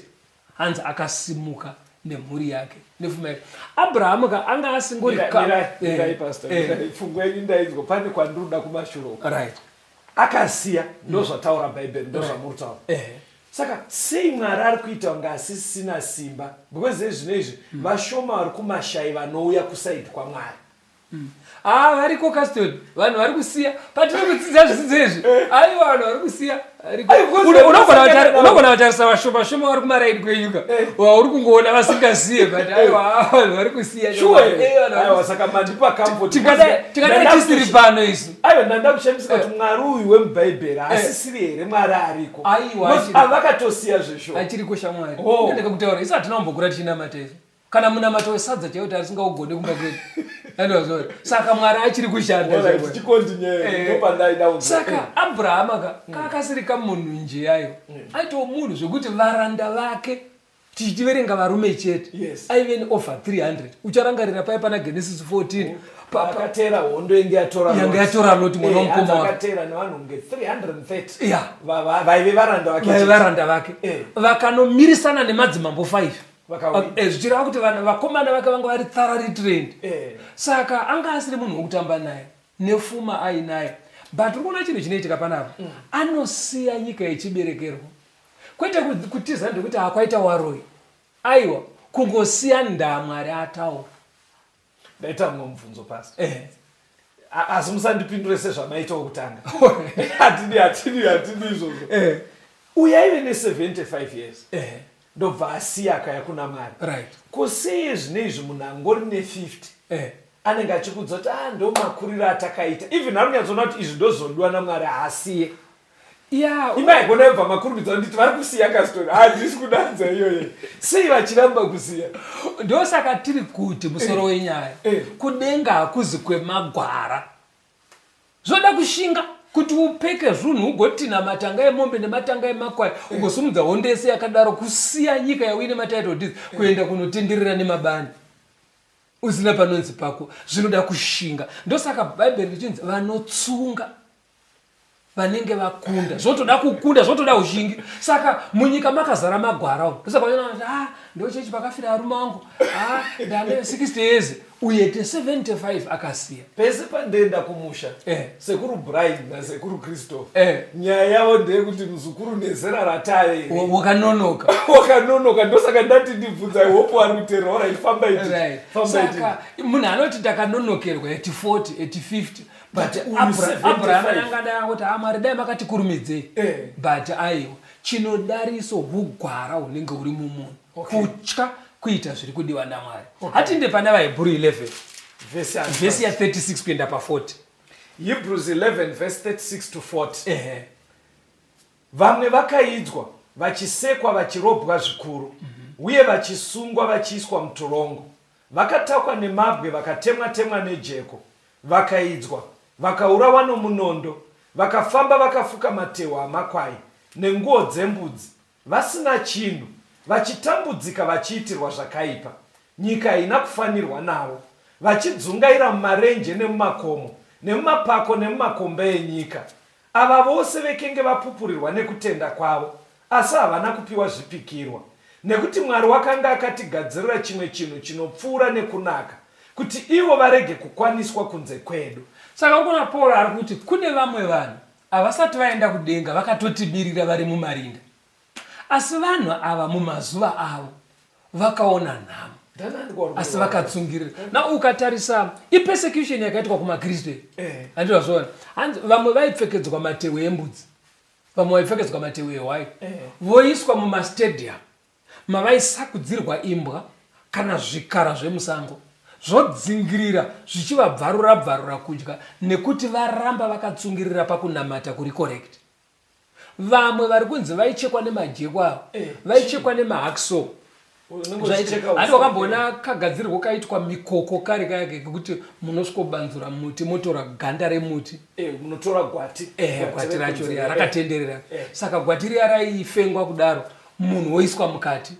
Hanzi akasimuka nemhuri yake nefuma yake. Abrahamu ka anga asingori Mirai, pastor, mirai. Pfungwa yenyu ndainzwa, pane kwandinoda kumashuro. Akasiya, ndozvataura Bhaibheri, ndozvamuri kutaura. Saka sei Mwari ari kuita kunge asisina simba? Because ezvino izvi vashoma vari kumashai vanouya kusaidi kwaMwari. Variko custody, vanhu vari kusiya. Patiri kudzidza zvidzidzo izvi, aiwa vanhu vari kusiya. Variko. Ai, because vari kusiyana Unogona kutarisa vashoma shoma vari kumaraini kwenyuka. Wauri kungoona vasingasiye, but aiwa vanhu vari kusiya. Sure. Vanhu vari Aiwa, kusiya. saka mandipa comfort. Tikadai tisiri pano isu. Aiwa, ndanda kushamisika kuti Mwari uyu wemubhaibheri asisiri here Mwari ariko? Aiwa, Because achiriko. avakatosiya zveshuwa. Achiriko shamwari. Oh. Ndikakutaura, isu hatina kumbokura tichinamata isu. Kana munamato wesadza chaiwo tarisingagone kumba kwedu. Andozvona. Saka Mwari achiri kushanda Alright, zvekwe. tichikontinue, ndopandaida kunzwa. Saka Abraham kakasiri kamunhu nje yayo. Aitova munhu zvekuti varanda vake tichitiverenga varume chete. Aive ne over 300. Ucharangarira paya pana Genesis 14. Akatera hondo inge yatora Yange Lot. yatora Lot, mwana wamukoma wake. Akatera nevanhu kunge 330. Yeah. Vaive varanda vake Vaive chete. varanda vake. Vakanomirisana nemadzimambo 5. Vakawina. Zvichireva kuti vanhu vakomana vake vanga vari thoroughly trained. Saka anga asiri munhu wekutamba naye, nefuma ainayo. But uri kuona chinhu chinoitika panapa. Anosiya nyika yechiberekerwa. Kwete kutiza ndekuti hakwaita waroi. Aiwa, kungosiya ndaa Mwari ataura. Ndaita mumwe mubvunzo pasi. Eh. Asi musandipindure sezvamaita wokutanga. Hatidi hatidi hatidi izvozvo. Eh. Uyu aive ne 75 years. Eh. Ndobva asiya akaya kuna Mwari. Right. Ko sei zvine izvi munhu angori ne 50? Eh. Anenge achikudza kuti ah ndo makuriro atakaita. Even ari kunyatsoona kuti izvi ndozvodiwa naMwari haasiye. Yeah, Imba haigona yobva makurumidza nditi vari kusiya kastori. Handisi kudanza iyoyo. Sei vachiramba kusiya? Ndosaka tiri kuti musoro eh. wenyaya eh. kudenga hakuzi kwemagwara. Zvoda kushinga kuti upfeke zvunhu ugotina matanga emombe nematanga emakwai eh. ugosumudza hondo yese yakadaro kusiya nyika yauine matitle deeds kuenda kunotenderera nemabani usina panonzi pako zvinoda kushinga ndosaka bhaibheri richinzi vanotsunga vanenge vakunda zvotoda kukunda zvotoda ushingi saka munyika makazara magwara umu ndosaka vanoona kuti ah ndochechi pakafira arume angu ah ndane 60 years uye te 75 akasiya pese pandoenda kumusha eh. Sekuru Brian nasekuru Christopher eh. Nyaya yavo ndeyekuti muzukuru nezera ratave wakanonoka wakanonoka ndosaka ndati ndibvunza hope wari kuterera orit famba iti saka munhu anoti ndakanonokerwa at 40 at 50 but Abraham angangadai angoti ha Mwari dai makatikurumidzei eh. But aiwa chinodariso hugwara hunenge huri mumunhu okay. Kutya kuita zviri kudiwa naMwari okay. Hatinde pana vaHebhuru 11 vhesi ya 36 kuenda pa 40. Hebrews 11 verse 36 to 40. Ehe. Vamwe vakaidzwa, vachisekwa, vachirobwa zvikuru, uye vachisungwa vachiiswa mutorongo. Vakatakwa nemabwe, vakatemwa-temwa nejeko, vakaidzwa, vakaurawa nomunondo, vakafamba vakafuka matehwe amakwai nenguo dzembudzi, vasina chinhu, vachitambudzika vachiitirwa zvakaipa. Nyika haina kufanirwa navo, vachidzungaira mumarenje nemumakomo, nemumapako nemumakomba enyika. Ava vose vekenge vapupurirwa nekutenda kwavo, asi havana kupiwa zvipikirwa, nekuti Mwari wakanga akatigadzirira chimwe chinhu chinopfuura nekunaka, kuti ivo varege kukwaniswa kunze kwedu. Saka ukona Pauro ari kuti kune vamwe vanhu havasati vaenda kudenga vakatotimirira vari mumarinda. Asi vanhu ava mumazuva avo vakaona nhamo asi vakatsungirira. Na ukatarisa ipersecution yakaitwa kumaKristu iyi. Eh. Handiti wazviona? Hanzi vamwe vaipfekedzwa matehwe embudzi. Vamwe vaipfekedzwa matehwe ehwai. Eh. Voiswa mumastadium mavaisakudzirwa imbwa kana zvikara zvemusango zvodzingirira zvichivabvarura bvarura kudya nekuti varamba vakatsungirira pakunamata kuri correct. Vamwe vari kunzi vaichekwa nemajeko ava eh, vaichekwa nemahacksaw. Handi wakamboona kagadzirirwo kaitwa mikoko kare kaya kekuti munosvikobanzura muti motora ganda remuti eh, munotora gwati eh, gwati racho riya rakatenderera saka gwati riya raifengwa kudaro munhu woiswa mukati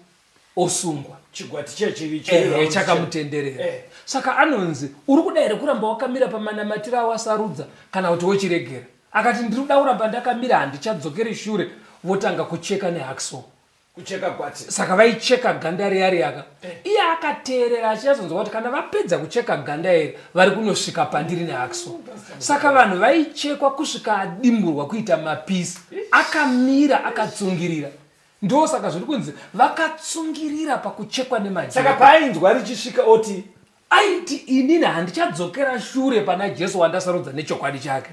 osungwa chigwati chechiri ehe chakamutenderera eh. Saka anonzi uri kuda here kuramba wakamira pamanamatiro awasarudza kana kuti wochiregera? Akati ndiri kuda kuramba ndakamira handichadzokeri shure. Votanga kucheka nehacksaw kucheka gwati. Saka vaicheka ganda riya riyaka eh. Iye akateerera achinyatsoonzwa kuti kana vapedza kucheka ganda iri vari kunosvika pandiri nehacksaw. Saka vanhu vaichekwa kusvika adimburwa kuita mapisi akamira akatsungirira. Ndosaka zviri kunzi vakatsungirira pakuchekwa nemajeko. Saka paainzwa richisvika oti aiti inini handichadzokera shure pana Jesu wandasarudza nechokwadi chake.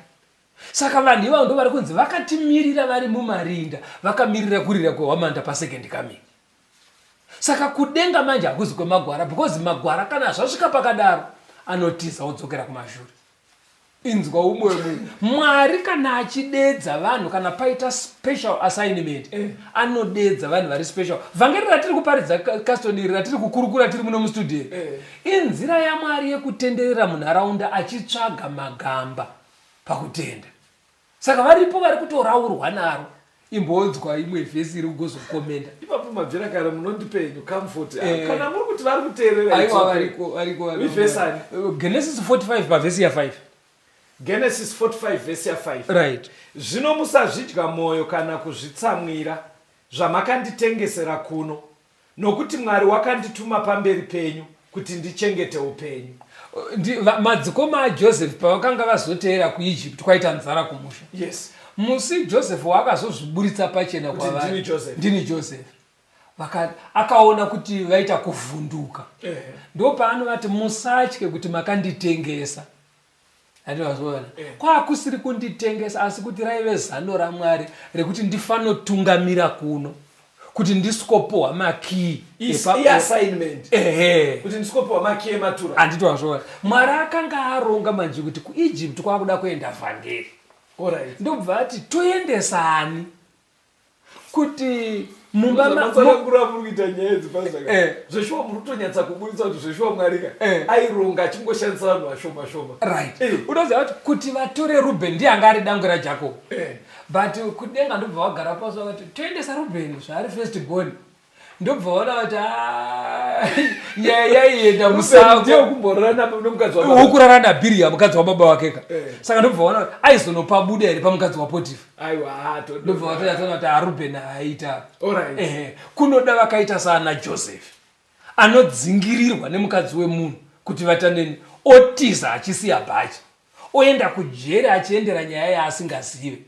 Saka vanhu ivavo ndo vari kunzi vakatimirira vari mumarinda vakamirira kurira kwehwamanda pasecond coming. Saka kudenga manje hakuzi kwemagwara because magwara kana zvasvika pakadaro anotiza odzokera kumashure. Inzwa umwe munhu Mwari kana achidedza vanhu kana paita special assignment eh. Anodedza vanhu vari special. Vhangeri ratiri kuparidza Caston iri ratiri kukurukura tiri muno mustudio eh. Inzira yaMwari yekutenderera munharaunda achitsvaga magamba pakutenda. Saka varipo vari kutoraurwa naro. Imbonzwa imwe vhesi iri kugozokomenda. Ipapo mabvira kare munondipe henyu comfort. Eh. Kana muri kuti vari kuteerera Aiwa variko variko variko. Ivhesi ani? Genesis 45 pavhesi ya 5. Genesis 45 vhesi ya 5. Right. Zvino musazvidya mwoyo kana kuzvitsamwira zvamakanditengesera kuno, Nokuti Mwari wakandituma pamberi penyu kuti ndichengete upenyu. Madzikoma aJoseph pavakanga vazoteera kuEgypt kwaita nzara kumusha. Yes. Musi Joseph waakazozviburitsa pachena Kuti kwavari. ndini Joseph. Ndini Joseph. Vaka, akaona kuti vaita kuvhunduka ndopaanovati musatye kuti makanditengesa andivazviona eh. kwakusiri kunditengesa asi kuti raive zano ramwari rekuti ndifanotungamira kuno kuti ndisikopohwa makii handiti wazviona mwari akanga aronga manje kuti kuegypt kwakuda kuenda vhangeri ndobva ati toendesa ani kuti mumba matsanangura muri kuita nyaya idzi pasaka eh. zveshuwa muri kutonyatsa kuburitsa kuti zveshuwa mwarika eh. aironga achingoshandisa vanhu vashoma shoma right eh. unoziva kuti kuti vatore ruben ndiye anga ari dangwe rajacob but kudenga ndobva vagara pasi vakati toendesa ruben zvaari first born ndobva vaona kuti ah, nyaya yaienda musangowokurara nabhiriya mukadzi wababa wake ka eh. saka ndobva vaona kuti aizonopabuda here pamukadzi wapotifa ndobva vatonyatsoona kuti arubhen aita kunoda vakaita saana joseph anodzingirirwa nemukadzi wemunhu kuti vataneni otiza achisiya bhachi oenda kujeri achiendera nyaya yaasingazive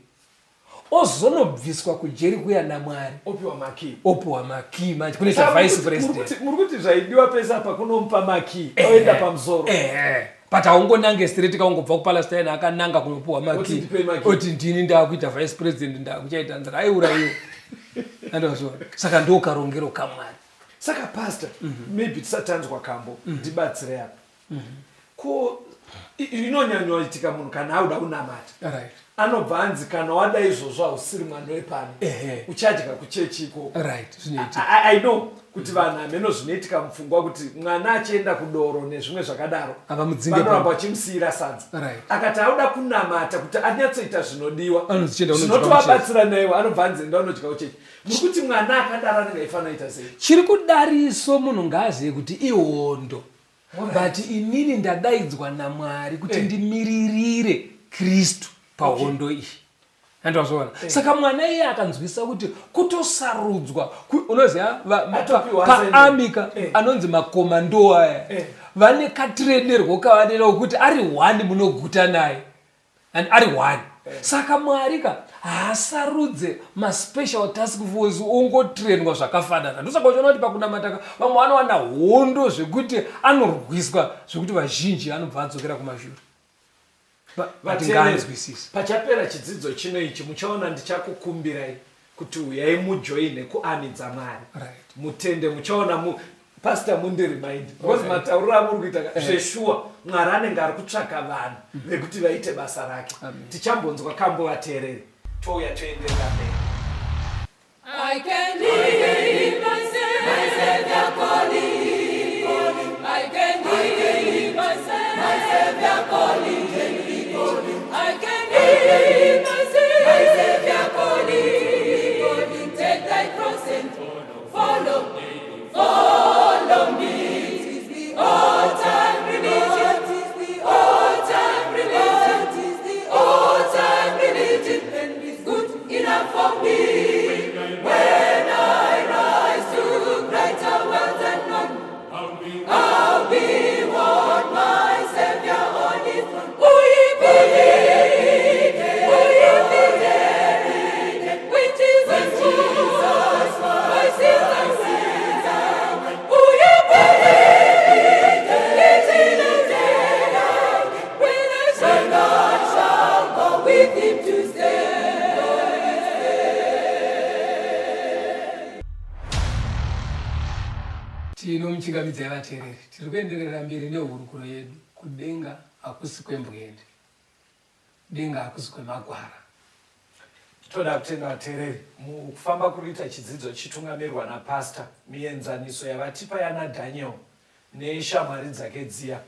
ozonobviswa kujeri kuya namwari opiwa makii opiwa makii manje kunoita vice president muri kuti zvaidiwa pese apa kunomupa makii oenda pamusoro ehe but haungonange straight kaungobva kupalestine akananga kunopiwa makii oti ndini ndakuita vice president ndakuchaita nzira aiuraiwa andazviona saka ndokarongero kamwari saka pastor mm -hmm. maybe tisatanzwa kambo mm -hmm. ndibatsire apa mm -hmm. ko inonyanyoitika munhu kana auda kunamata right. anobva anzi kana wada izvozvo hausiri mwana wepano uchadya kuchechi ikoko right. I know kuti vanhu hameno zvinoitika mupfungwa kuti mwana achienda kudoro nezvimwe zvakadaro vanoramba vachimusiyira sadza right. akati auda kunamata kuti anyatsoita zvinodiwa zvinotovabatsira naiwo anobva anzi enda unodya kuchechi muri kuti mwana akadaro anenge aifanira ita sei chiri kudariso munhu ngaazive kuti ihondo but inini ndadaidzwa namwari kuti eh. ndimiririre kristu pahondo iyi andazviona eh. saka mwana iye akanzwisa kuti kutosarudzwa unoziva paamika eh. anonzi makomando aya vane katirenerwo kavanena kuti ari one munoguta naye and ari one eh. saka mwari ka haasarudze maspecial task force ongotrainwa zvakafanana ndosaka uchiona kuti pakunamata ka vamwe vanowana hondo zvekuti anorwiswa zvekuti vazhinji anobva adzokera kumashure vatingaanzwisisa pachapera chidzidzo chino ichi muchaona ndichakukumbirai kuti uyai mujoine kuarmy dzamwari right. mutende muchaona mu pastor mundi remind because okay. matauriro amuri kuita eh. zveshuwa mwari anenge ari kutsvaka vanhu mm. vekuti vaite basa rake tichambonzwa kambo vateereri touya toenderera mberi I can hear my Savior calling. I can hear my Savior calling. I can hear my Savior calling. Take thy cross and follow, follow me. It is the old time religion. It is the old time religion. It is the old time religion, and it's good enough for me. When I rise to greater wealth and none, I'll be what my Savior on his throne. When Jesus was my sins When I shall go with him to stay. Tinomuchingamidzai vateereri, tiri kuenderera mberi nehurukuro yedu. Kudenga hakusi kwembwende, denga hakusi kwemagwara. Toda kutenda vateereri mukufamba kuri kuita chidzidzo chichitungamirwa napastor, mienzaniso yavatipa yana Daniel neshamwari dzake dziya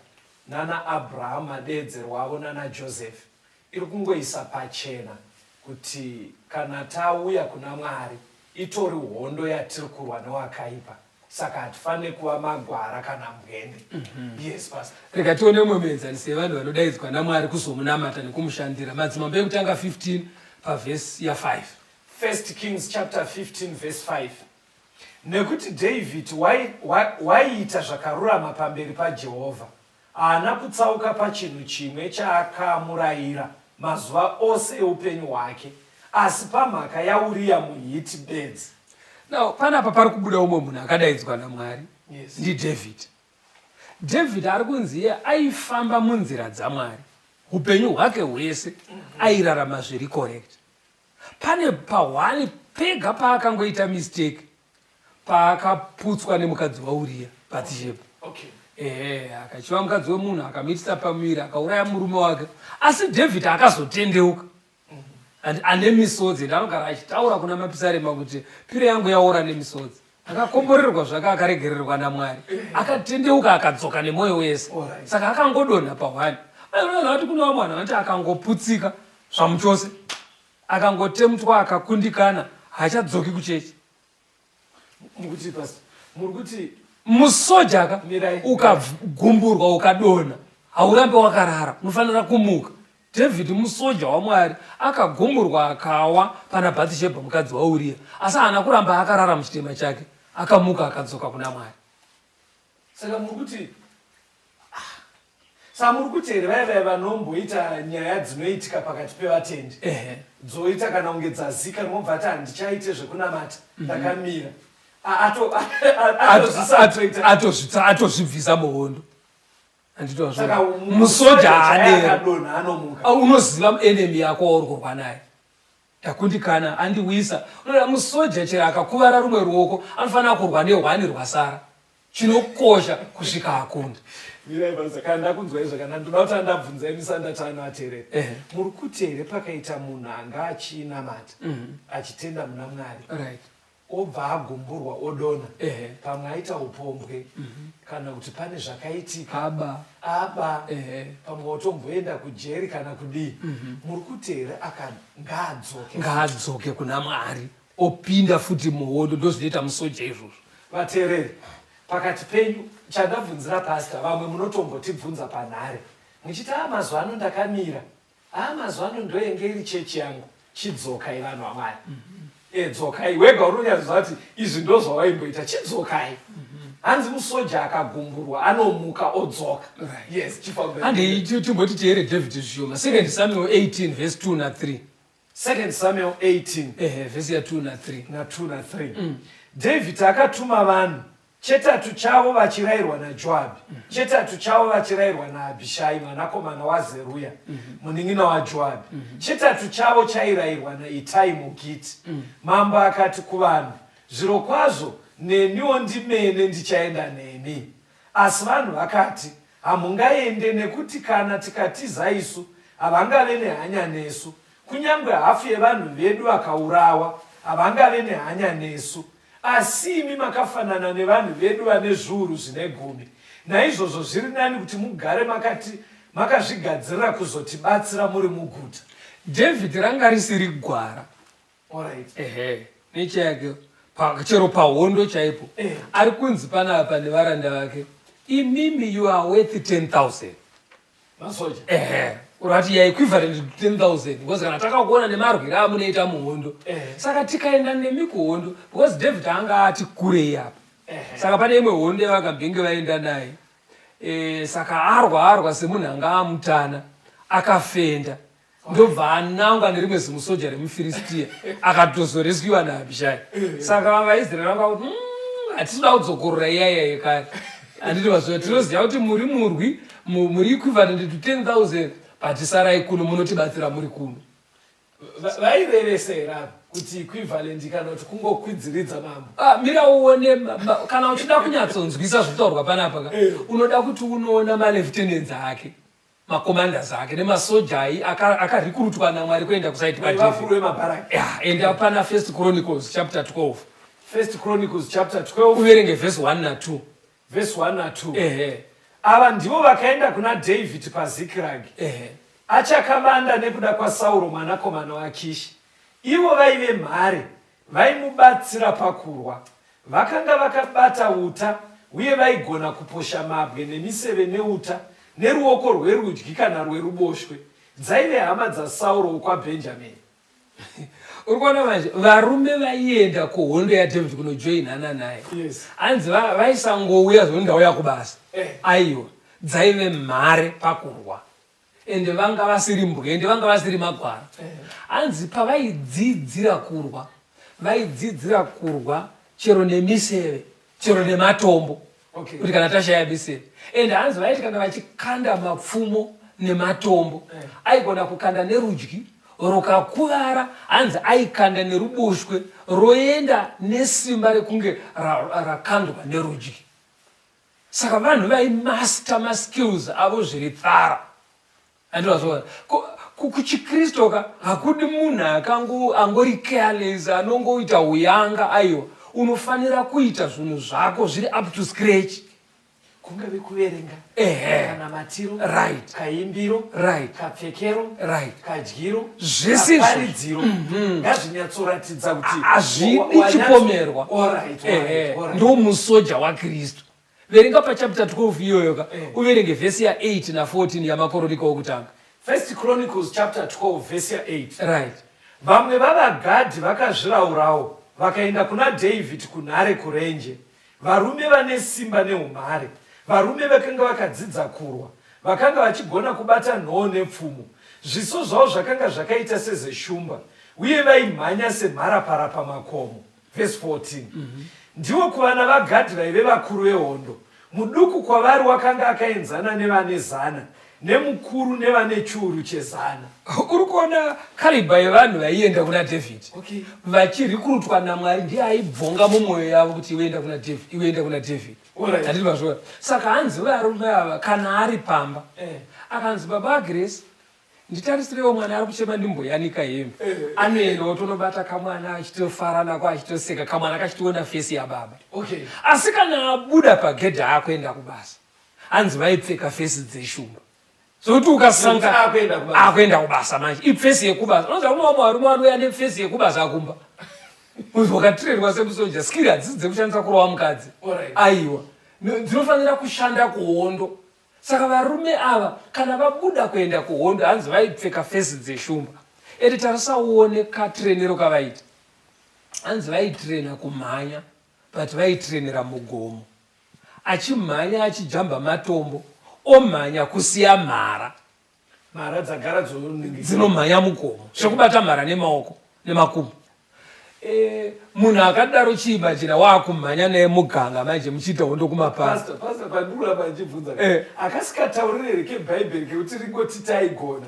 nana Abraham madeedzerwa avo nana Joseph iri kungoisa pachena kuti kana tauya kuna Mwari itori hondo yatiri kurwa newakaipa saka hatifanire kuva magwara kana mbwende. Mm -hmm. Yes, pastor. Rega tione umwe muenzaniso yevanhu vanodaidzwa naMwari kuzomunamata nekumushandira. Madzimambo ekutanga 15 pavhesi ya5. First Kings chapter 15 verse 5. Nekuti David waiita zvakarurama pamberi paJehovha, haana kutsauka pachinhu chimwe chaakamurayira mazuva ose eupenyu hwake, asi pamhaka yaUriya muHiti bedzi. Now panapa pari kubuda umwe munhu akadaidzwa naMwari Yes. ndiDavid. David ari kunzi iye aifamba munzira dzaMwari upenyu hwake hwese airarama zviri correct. Pane pahwani pega paakangoita mistake paakaputswa nemukadzi waUriya Bathsheba. Okay. Ehe, akachiva mukadzi wemunhu akamuitisa pamuviri akauraya murume wake. Asi David akazotendeuka and ane misodzi and anogara achitaura kuna mapisarema kuti piro yangu yaora nemisodzi. Akakomborerwa zvake akaregererwa naMwari. Akatendeuka akadzoka nemwoyo wese. Alright. Saka akangodonha pahwani. Unoziva kuti kune vamwe vanhu vanoti akangoputsika zvamuchose akangotemtwa akakundikana haachadzoki kuchechi. Mukuti pastor, muri kuti Musoja ka Mirai. ukagumburwa ukadonha haurambe wakarara unofanira kumuka. David musoja waMwari akagumburwa akawa pana Bathsheba mukadzi waUria asi haana kuramba akarara muchitema chake akamuka akadzoka kuna Mwari. Saka muri kuti ah, saka muri kuti here vaya vaya vanomboita nyaya dzinoitika pakati pevatendi Ehe. dzoita kana kunge dzazika mobva ati handichaite zvekunamata ndakamira atozvisatoita Atozvitsa atozvibvisa muhondo. Handiti saka wazviona? Musoja haadero. akadonha anomuka Ah, Unoziva enemy yako wauri kurwa naye. Ndakundikana andiwisa. Unoona musoja chero akakuvara rumwe ruoko anofanira kurwa nehwani rwasara. Chinokosha kusvika akunda. Mirai basa kana ndakunzwai zvakanaka ndoda kuti andabvunza imi sandatano ateerera Ehe. muri kuti here pakaita munhu anga achinamata achitenda muna Mwari Right. obva agumburwa odonha Ehe. pamwe aita upombwe kana kuti pane zvakaitika Aba. aba Ehe. pamwe otomboenda kujeri kana kudii muri kuti here aka ngaadzoke Ngaadzoke kuna Mwari opinda futi muhondo ndozvinoita musoja izvozvo. Vateereri pakati penyu chandabvunzira pastor vamwe munotombotibvunza panhare muchiti a mazuva ano ndakamira a mazuva ano ndoyenge iri chechi yangu chidzokai vanhu vaMwari e dzokai wega unonyatsoziva kuti izvi ndozvawaimboita chidzokai hanzi musoja akagumburwa anomuka odzoka Right. yes chifamba Handei timboti teere David zvishoma. 2 Samuel 18 verse 2 na 3. 2 Samuel 18 Ehe, verse ya 2 na 3. na 2 na 3 David akatuma vanhu chetatu chavo vachirayirwa naJoabhi chetatu chavo vachirayirwa naAbhishai mwanakomana waZeruya munin'ina waJoabhi chetatu chavo chairayirwa naItai muGiti mambo akati kuvanhu zvirokwazvo neniwo ndimene ndichaenda nemi asi vanhu vakati hamungaende nekuti kana tikatiza isu havangave nehanya nesu kunyange hafu yevanhu vedu vakaurawa havangave nehanya nesu asi imi makafanana nevanhu vedu vane zviuru zvine gumi naizvozvo zviri nani kuti mugare makati makazvigadzirira kuzotibatsira muri muguta David ranga risiri gwara. Alright. Ehe, nechake pa, chero pahondo chaipo Eh. ari kunzi panapa nevaranda vake imimi you are worth 10,000 masoja ehe urati ya equivalent to 10,000 because kana takakuona nemarwiro amunoita muhondo Eh. saka tikaenda nemi kuhondo because David anga ati kurei apa Ehe. saka pane imwe hondo yavakambenge vaenda naye e, saka arwa arwa semunhu anga amutana akafenda ndobva anangwa nerimwe zimusoja remuFiristia akatozoreskiwa naAbhishai saka vaIsraeri vanga kuti hatisi kuda kudzokorora iyaiya yekare handiti vaziva tinoziva kuti muri murwi muri equivalent to 10000 but sarai kuno munotibatsira muri kuno Vairevesa here apa kuti equivalent kana kuti kungokwidziridza mambo Ah, mira uone kana uchida kunyatsonzwisa zvinotaurwa panapa ka Eh. unoda kuti unoona malieutenants ake macommanders ake nemasoja ai akarikurutwa namwari kuenda kusaidi vakuru kwaDavid vemabharaki Yeah, enda pana First Chronicles chapter 12 First Chronicles chapter 12 uverenge verse 1 na 2 verse 1 na 2 ehe ava ndivo vakaenda kuna David paZikiragi ehe achakavanda nekuda kwaSauro mwanakomana waKishi ivo vaive mhare vaimubatsira pakurwa vakanga vakabata uta uye vaigona kuposha mabwe nemiseve neuta neruoko rwerudyi kana rweruboshwe dzaive hama dzaSauro wokwaBhenjamini uri kuona manje varume vaienda kuhondo yaDavid kunojoinana naye Yes. hanzi vaisangouya zvoni ndauya kubasa Eh. aiwa dzaive mhare pakurwa ende vanga vasiri mbwende vanga vasiri magwara hanzi pavaidzidzira kurwa Vaidzidzira kurwa chero nemiseve, chero nematombo. Okay. Kuti kana tashaya miseve. And hanzi vaiti kana vachikanda mapfumo nematombo, Eh. aigona kukanda nerudyi rukakuvara, hanzi aikanda neruboshwe roenda nesimba rekunge rakandwa nerudyi. Saka vanhu vaimaster maskills avo zviri thara. Andozvona. KuchiKristu ka hakudi munhu akango angori careless anongoita huyanga aiwa. Unofanira kuita zvinhu zvako zviri up to scratch. Kungave kuverenga, Ehe. kanamatiro, Right. kaimbiro, Right. kapfekero, Right. kadyiro, Zvese izvozvo. kaparidziro ngazvinyatsoratidza kuti Hazvidi wanyatso- chipomerwa. Alright, alright, Ehe. alright. Ndomusoja waKristu. Verenga pachapter 12 iyoyo ka Eh. uverenge vhesi ya 8 na 14 yamakoroniko okutanga. First Chronicles chapter 12 verse ya 8. Right. Vamwe vavaGadhi vakazviraurawo vakaenda kuna David kunhare kurenje, varume vane simba neumhare, varume vakanga vakadzidza kurwa, vakanga vachigona kubata nhoo nepfumo. Zviso zvavo zvakanga zvakaita sezeshumba, uye vaimhanya semharapara pamakomo. Verse 14. Ndivo kuvana vaGadhi vaive vakuru vehondo, muduku kwavari wakanga akaenzana nevane zana, nemukuru nevane chiuru chezana. Uri kuona caliber yevanhu vaienda kuna David. Okay. Vachirikurutwa naMwari ndiye aibvonga mumwoyo yavo kuti iwe enda kuna David, iwe enda kuna David. Alright. Handiti mazviona. Saka hanzi varume ava kana ari pamba Eh. akanzi baba Grace nditarisirewo mwana ari kuchema ndimboyanika hembe. Eh. Anoenda otonobata kamwana achitofara nako achitoseka kamwana kachitoona fesi yababa. Okay. Asi kana abuda pagedhi akuenda kubasa hanzi vaipfeka fesi dzeshumba zvokuti ukasanga Nekuti akuenda kubasa. akuenda kubasa manje ifesi yekubasa unoziva kune vamwe varume vanouya nefesi yekubasa kumba wakatirerwa semusoja skiri hadzisi dzekushandisa kurova mukadzi. Alright. Aiwa dzinofanira kushanda kuhondo. Saka varume ava kana vabuda kuenda kuhondo hanzi vaipfeka fesi dzeshumba. Ende tarisa uone katrenero kavaita. Hanzi vaitrena kumhanya but vaitrenera mugomo. Achimhanya achijamba matombo omhanya kusiya mhara. Mhara dzagara dzoningi. Dzinomhanya mugomo zvekubata mhara nemaoko nemakumbo. E, munhu akadaro chiimajina waakumhanya naye muganga manje muchiita hondo kumapani. Pastor, pastor, pandiri ndichibvunza. Eh. Akasikataurire here kebhaibheri kekuti ringoti taigona?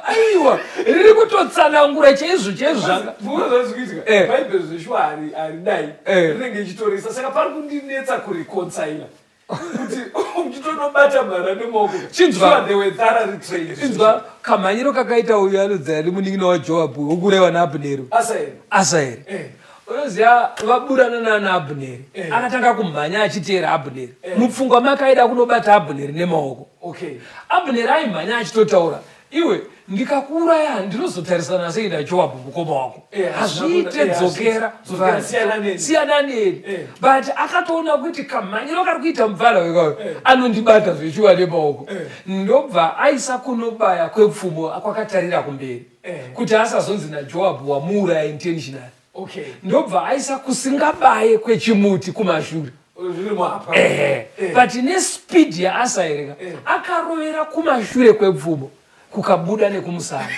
Aiwa, riri kutotsanangura chaizvo chaizvo zvanga. Bvunza zvazviri kuitika. Eh. Bhaibheri zveshuwa haridai. Eh. Rinenge ichitoresa. Saka pari kundinetsa kureconcile. Kuti uchitonobata mhara nemaoko. Chinzwa. Sure, they were thoroughly trained. Inzwa kamhanyiro kakaita uyu anodzaya nemunin'ina waJoabhu wokuuraiwa naAbneri. Asaeri. Asaeri. Eh. Unoziva vaburana naana Abneri. Eh. Akatanga kumhanya achiteera Abneri. Eh. Mupfungwa make aida kunobata Abneri nemaoko. Okay. Abneri aimhanya achitotaura, iwe ndikakuuraya ndinozotarisana sei naJoabhu mukoma wako? Eh, Hazviite, eh, dzokera. Dzokera, siyana neni. Siyana neni. Eh. But akatoona kuti kamhanyiro kari kuita mupfana wekayo Eh. anondibata zvechiwa nemaoko. Eh. Ndobva aisa kunobaya kwepfumo kwakatarira kumberi. Eh. Kuti asazonzi naJoabhu wamuuraya intentionally. Okay. Ndobva aisa kusingabaye kwechimuti kumashure. Zviri muhapwa. Ehe. Eh. But nespeed yaAsaeri ka Eh. akarovera kumashure kwepfumo kukabuda nekumusana.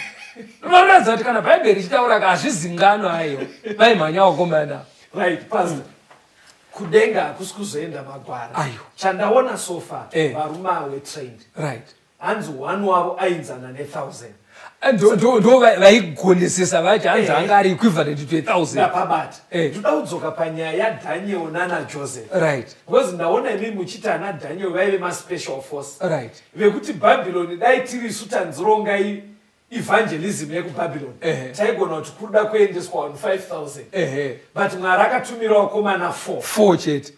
Vanoratidza kuti kana Bhaibheri richitaura ka hazvizingano aiwa. Vaimhanya vakomana. Right, pastor. Kudenga hakusi kuzoenda magwara. Aiwa. Chandaona so far, Eh. varume ava were trained. Right. Hanzi one wavo ainzana ne1000. Ndo vaigonesesa vacho hanzi Eh. anga ari equivalent to 1000. Ndapabata. Eh. Ndoda kudzoka panyaya yaDaniel nana Joseph. Right. Because ndaona imi muchiti ana Daniel vaive maspecial force. Right. Vekuti Babylon dai tiri isu tanzironga evangelism yekuBabylon. Ehe. Taigona kuti kuda kuendeswa vanhu 5000. Ehe. But Mwari akatumira vakomana 4. 4 chete.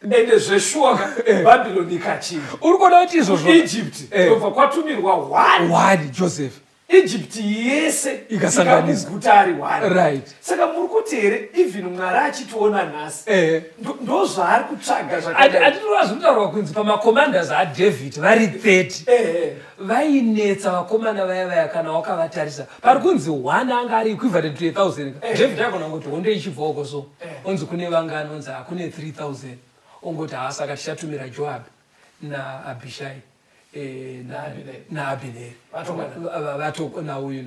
Ende zveshuwa ka Babylon ikachinja. Uri kuona kuti izvozvo Egypt Eh. ndobva kwatumirwa 1. 1 Joseph. Egypt yese Ikasanganiswa. ikamuguta ari 1. Right. Saka muri kuti here even Mwari achitiona nhasi. Eh. Ndozvaari kutsvaga zvakadai. Atinoona zvinotaurwa kunzi pamacommanders aDavid vari 30. Eh. Vainetsa vakomana vaya vaya kana wakavatarisa. Pari kunzi 1 anga ari equivalent to 1000. Eh. David agona kungoti hondo ichibva uko so. Eh. Onzi kune vangani onzi hakune 3000. Ongoti haa saka tichatumira Joab naAbishai. eh, naabhineri nauyu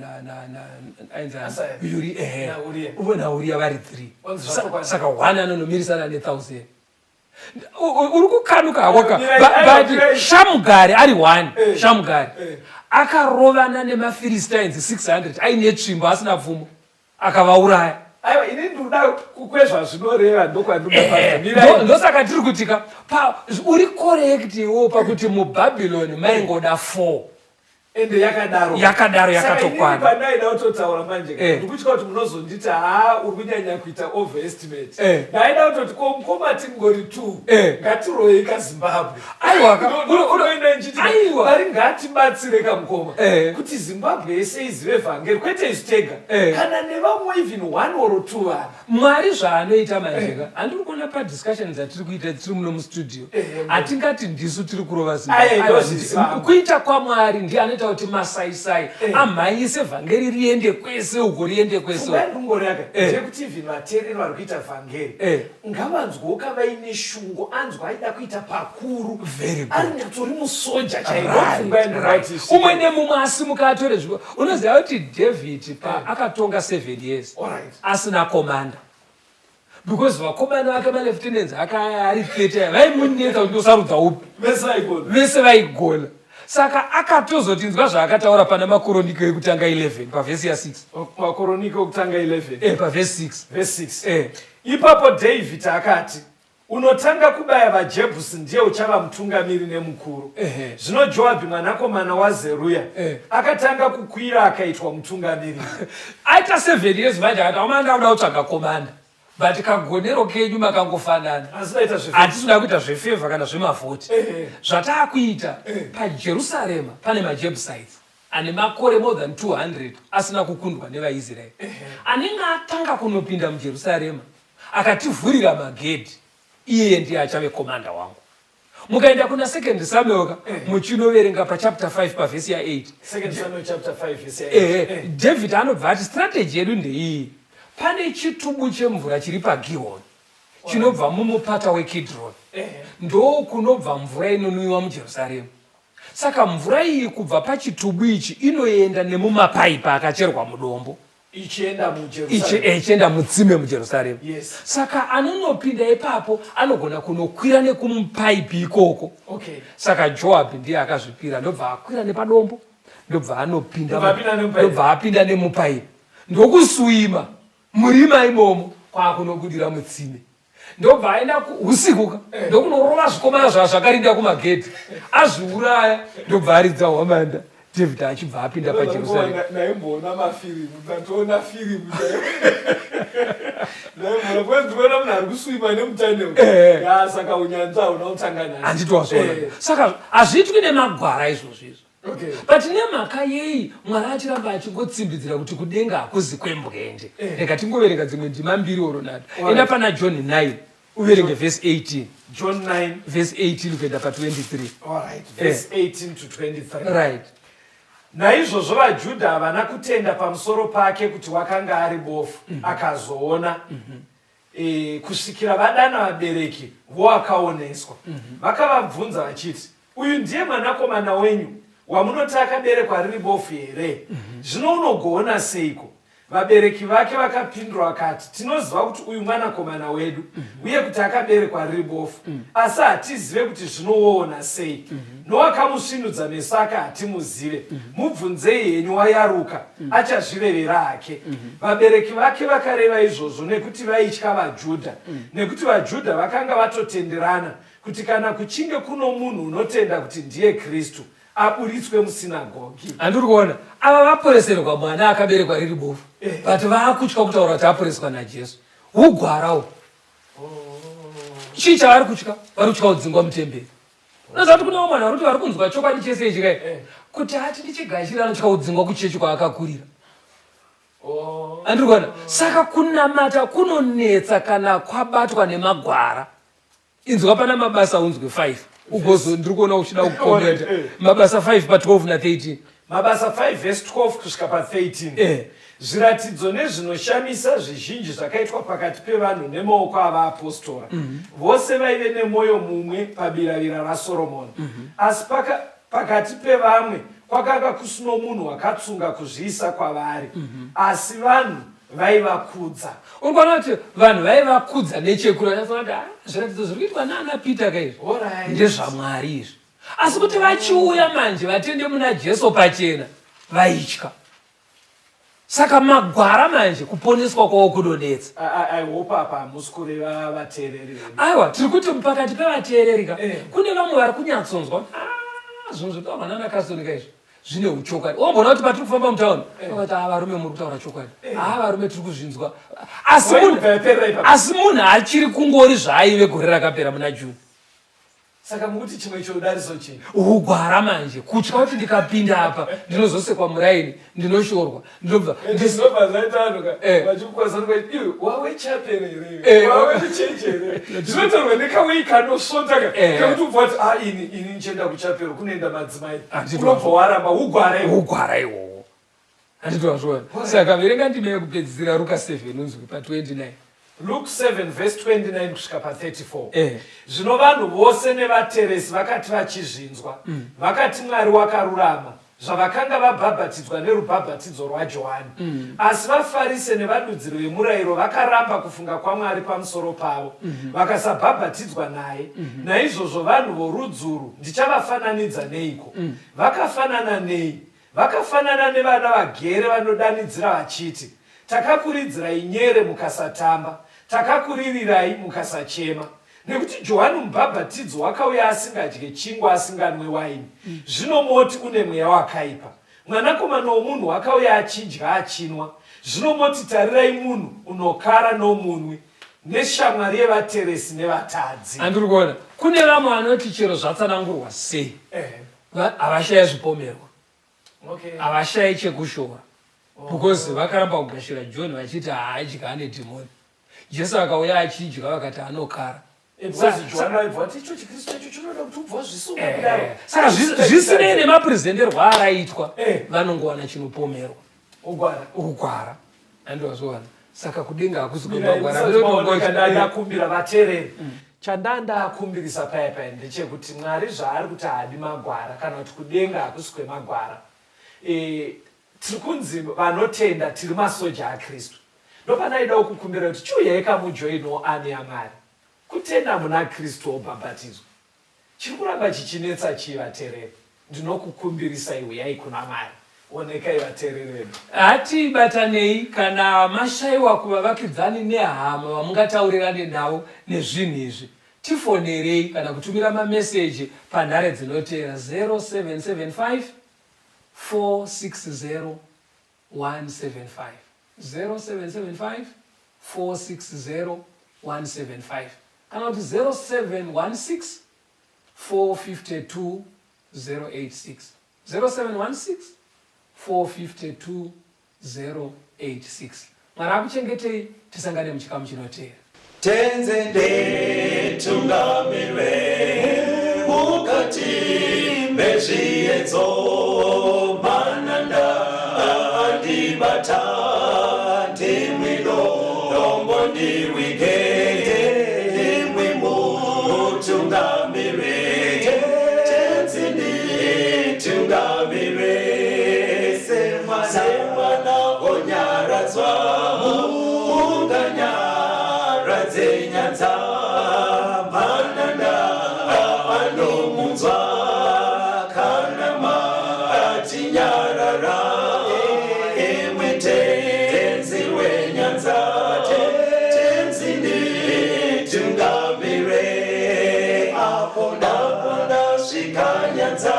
ainzanauriya vari three saka one anonomirisana nethousand uri kukanuka hakoka but shamugari ari one eh. shamugari eh. akarovana nemafiristines 600 aine tsvimbo asina pfumo akavauraya aiwa ini ndikuda kwezvazvinoreva ndokwandosaka eh, tiri kutika uri correct iwo pakuti mubhabhiloni maingoda four ende yakadaro yakadaro yakatokwana pandaida kutotaura manje eh. ndikutya kuti munozonditi haa uri kunyanya kuita overestimate eh. ndaida kutoti ko mukoma tingori two eh. ngatiroyei kazimbabwe aiwaiwa ngatibatsire kamukoma kuti zimbabwe yese izive vhangeri kwete isu tega kana nevamwe even one or two vanhu Mwari zvaanoita manjeka eh. Handiri kuona padiscussion dzatiri kuita tiri muno mustudio eh, hatingati ndisu tiri kurova zimbabwe kuita kwaMwari ndiye anoita kuti masaisai eh. amhanyise vhangeri riende kwese uko riende kwese ndekuti even vateereri vari kuita vhangeri ngavanzwoka vaine shungu anzwa aida kuita pakuru ari nyatsori musoja chairoumwe nemumwe asimuka atore zviko unoziva kuti David pa akatonga seven years asina commander because vakomana vake malieutenants akaya ari 30 vaimunetsa kuti ndosarudza upi vese vaigona saka akatozotinzwa zvaakataura pana makoroniko ekutanga 11 pavhesi ya6 makoroniko ekutanga 11 e pavhesi 6 vhesi 6 e ipapo David akati Unotanga kubaya vaJebhusi ndiye uchava mutungamiri nemukuru. Zvino Joabhi mwanakomana waZeruya akatanga kukwira akaitwa mutungamiri. Aita 7 years manje akati amana ndakuda kutsvaga komanda but kagonero kenyu makangofanana hatisi kuda kuita zvefevha kana zvemavhoti zvataakuita pajerusarema pane majebusites ane makore more than 200 asina kukundwa nevaisraeri anenge atanga kunopinda mujerusarema Akativhurira magedhi iyeye ndiye achave commander wangu. Mukaenda kuna Second Samuel ka eh. muchinoverenga pachapter 5 pavhesi ya 8. Second Samuel chapter 5 verse ya 8. Eh, eh. David anobva ati strategy yedu ndeiyi. Pane chitubu chemvura chiri paGihon chinobva mumupata weKidron. Eh. Ndokunobva mvura inonwiwa muJerusarema. Saka mvura iyi kubva pachitubu ichi inoenda nemumapaipi akacherwa mudombo. Ichienda muJerusarema. Eh, ichienda mutsime muJerusarema. Yes. Saka anonopinda ipapo anogona kunokwira nekumupaipi ikoko. Okay. Saka Joabhi ndiye akazvipira ndobva akwira nepadombo ndobva anopinda ndobva apinda nemupaipi ndokuswima murima imomo kwakunobudira mutsime. Ndobva aenda usiku ka eh. ndokunorova zvikomana zvazvakarinda kumagedhi azviuraya ndobva aridza hwamanda David achibva apinda paJerusarema. Ndaimboona mafirimu, ndatoona firimu ndaimboona because ndikuona munhu ari kuswima nemutunnel. Eh. Ya saka unyanzvi hauna kutanga nhasi. Handiti wazviona. Eh. Saka hazviitwi nemagwara izvozvo izvo. Okay. But nemhaka yei Mwari achiramba achingotsimbidzira kuti kudenga hakuzi kwembwende. Eh. Rega tingoverenga dzimwe ndima mbiri oro nhatu. Enda pana John 9 uverenge verse 18. John 9 verse 18 kuenda pa 23. All right. Verse 18 to 23. Right. Naizvozvo vaJudha havana kutenda pamusoro pake kuti wakanga ari bofu akazoona e, kusvikira vadana vabereki voakaoneswa. Vakavabvunza vachiti, Uyu ndiye mwanakomana wenyu wamunoti akaberekwa riri bofu here? Zvino unogoona seiko? Vabereki vake vakapindura vakati, Tinoziva kuti uyu mwanakomana wedu uye kuti akaberekwa riri bofu, asi hatizive kuti zvino woona sei. Nowakamusvinudza meso ake hatimuzive. Mubvunzei henyu, wayaruka, achazvirevera hake. Vabereki vake vakareva izvozvo nekuti vaitya vaJudha, nekuti vaJudha vakanga vatotenderana kuti kana kuchinge kuno munhu unotenda kuti ndiye Kristu, aburitswe musinagogi. Handiri kuona ava vaporeserwa mwana akaberekwa riri bofu eh. But vaakutya kutaura kuti aporeswa naJesu. Hugwara uhu. Oh. Chii chavari kutya? Vari kutya kudzingwa mutemberi. Unoziva kuti kune vamwe vanhu vari kuti vari kunzwa chokwadi chese ichi kai eh. Kuti ati ndichigashira anotya kudzingwa kuchechi kwaakakurira. Oh. Andiri kuona saka kunamata kunonetsa kana kwabatwa nemagwara. Inzwa pana Mabasa unzwe 5 ugozo ndiri kuona uchida kukomenta eh. Mabasa 5 pa 12 na 13. Mabasa 5 verse 12 kusvika pa 13. Eh. Zviratidzo nezvinoshamisa zvizhinji zvakaitwa pakati pevanhu nemaoko avaapostora. Vose vaive nemwoyo mumwe pabiravira raSoromoni. Asi paka. Pakati pevamwe kwakanga kusino munhu wakatsunga kuzviisa kwavari, asi vanhu vaivakudza. Uri kuona kuti vanhu vaivakudza nechekure vachatsoona kuti ah, zviratidzo zviri kuitwa naana Peter ka izvi ndezvaMwari izvi. Asi kuti vachiuya manje vatende muna Jesu pachena vaitya. Saka magwara manje kuponeswa kwavo kunonetsa. I hope apa hamusi kureva vateereri vedu. Aiwa, tiri kuti pakati pevateereri ka eh. Kune vamwe vari kunyatsonzwa ah, zvinhu zvinotaurwa nana Carson ka izvi zvine uchokwadi. Wamboona kuti patiri kufamba mutauni eh. vakati ah, varume muri kutaura chokwadi eh. Ah, varume tiri kuzvinzwa. Asi munhu asi munhu achiri kungori zvaaive gore rakapera muna June. Saka mukuti chimwe chodariso chii? Ugwara manje kutya kuti ndikapinda apa ndinozosekwa muraini ndinoshorwa ndinobva ndinobva zvaita vanhu ka eh. vachikukwaza kuti iwe wawe chapel here eh. wawe chechi here zvinotaurwa nekawei kanosvota ka eh. kekuti ubva wati ah ini ini ndichienda kuchapel kunoenda madzimai unobva waramba ugwara iwo ugwara iwowo Handiti wazviona? Saka verenga ndime yekupedzisira Ruka 7 unzwe pa 29. Luke 7 verse 29 kusvika pa 34. Eh. Zvino vanhu vose nevateresi vakati vachizvinzwa, mm. vakati Mwari wakarurama zvavakanga vabhabhatidzwa nerubhabhatidzo rwaJohani. Mm. Asi vaFarise nevadudziri vemurayiro vakaramba kufunga kwaMwari pamusoro pavo, mm -hmm. vakasabhabhatidzwa naye. Mm -hmm. Naizvozvo vanhu vorudzuru ndichavafananidza neiko? Mm. Vakafanana nei? Vakafanana nevana vagere vanodanidzira vachiti, Takakuridzirai nyere mukasatamba, takakuririrai mukasachema. Nekuti Johani Mubhabhatidzi wakauya asingadye chingwa asinganwe waini, zvino moti une mweya wakaipa. Mwanakomana womunhu wakauya achidya achinwa, zvino moti, Tarirai munhu unokara nomunwi, neshamwari yevateresi nevatadzi. Andiri kuona kune vamwe vanoti chero zvatsanangurwa sei havashaye zvipomerwa havashaye chekushora because vakaramba kugashira John vachiti haadya ane dhimoni. Jesu akauya achidya vakati anokara. Eh, eh, saka zvisinei nemaprezenterwo araitwa eh. vanongowana chinopomerwa ugwara andozviwana saka kudenga hakusi kwemagwara vateereri mm. Chandandakumbirisa paya paya ndechekuti Mwari zvaari kuti haadi magwara kana kuti kudenga hakusi kwemagwara. E, tiri kunzi vanotenda tiri masoja aKristu. Ndopanaidawo kukumbira kuti chiuyai kamujoinowo army yaMwari. Kutenda muna Kristu wobhabhatidzwa. Chiri kuramba chichinetsa chii vatereri? Ndinokukumbirisai huyai kuna Mwari. Onekai vatereri vedu. Hatibatanei kana mashaiwa kuvavakidzani nehama vamungataurirane navo nezvinhu izvi. Tifonerei kana kutumira mameseji panhare dzinoteera 0775 460 175 0775 460 175 kana kuti 0716 452 086 0716 452 086 Mwari akuchengetei tisangane muchikamu chinoteera. Tenze nditungamirwe mukati mezviedzo mananda andibata ndimwi dombo ndiwige ndimwi mutungamirwe Tenzi nditungamirwe semwana onyaradzwa Munganyaradze nyanza mananda anomunzwa kana matinyarara imwe tenzi wenyanza tenzi nditungamire apo ndasvika nyanza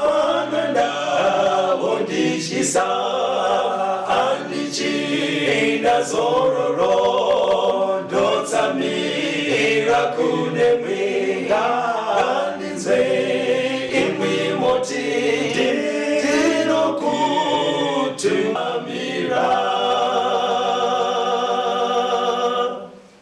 mananda vondityisa Handichina zororo ndotsamira kune mwenga.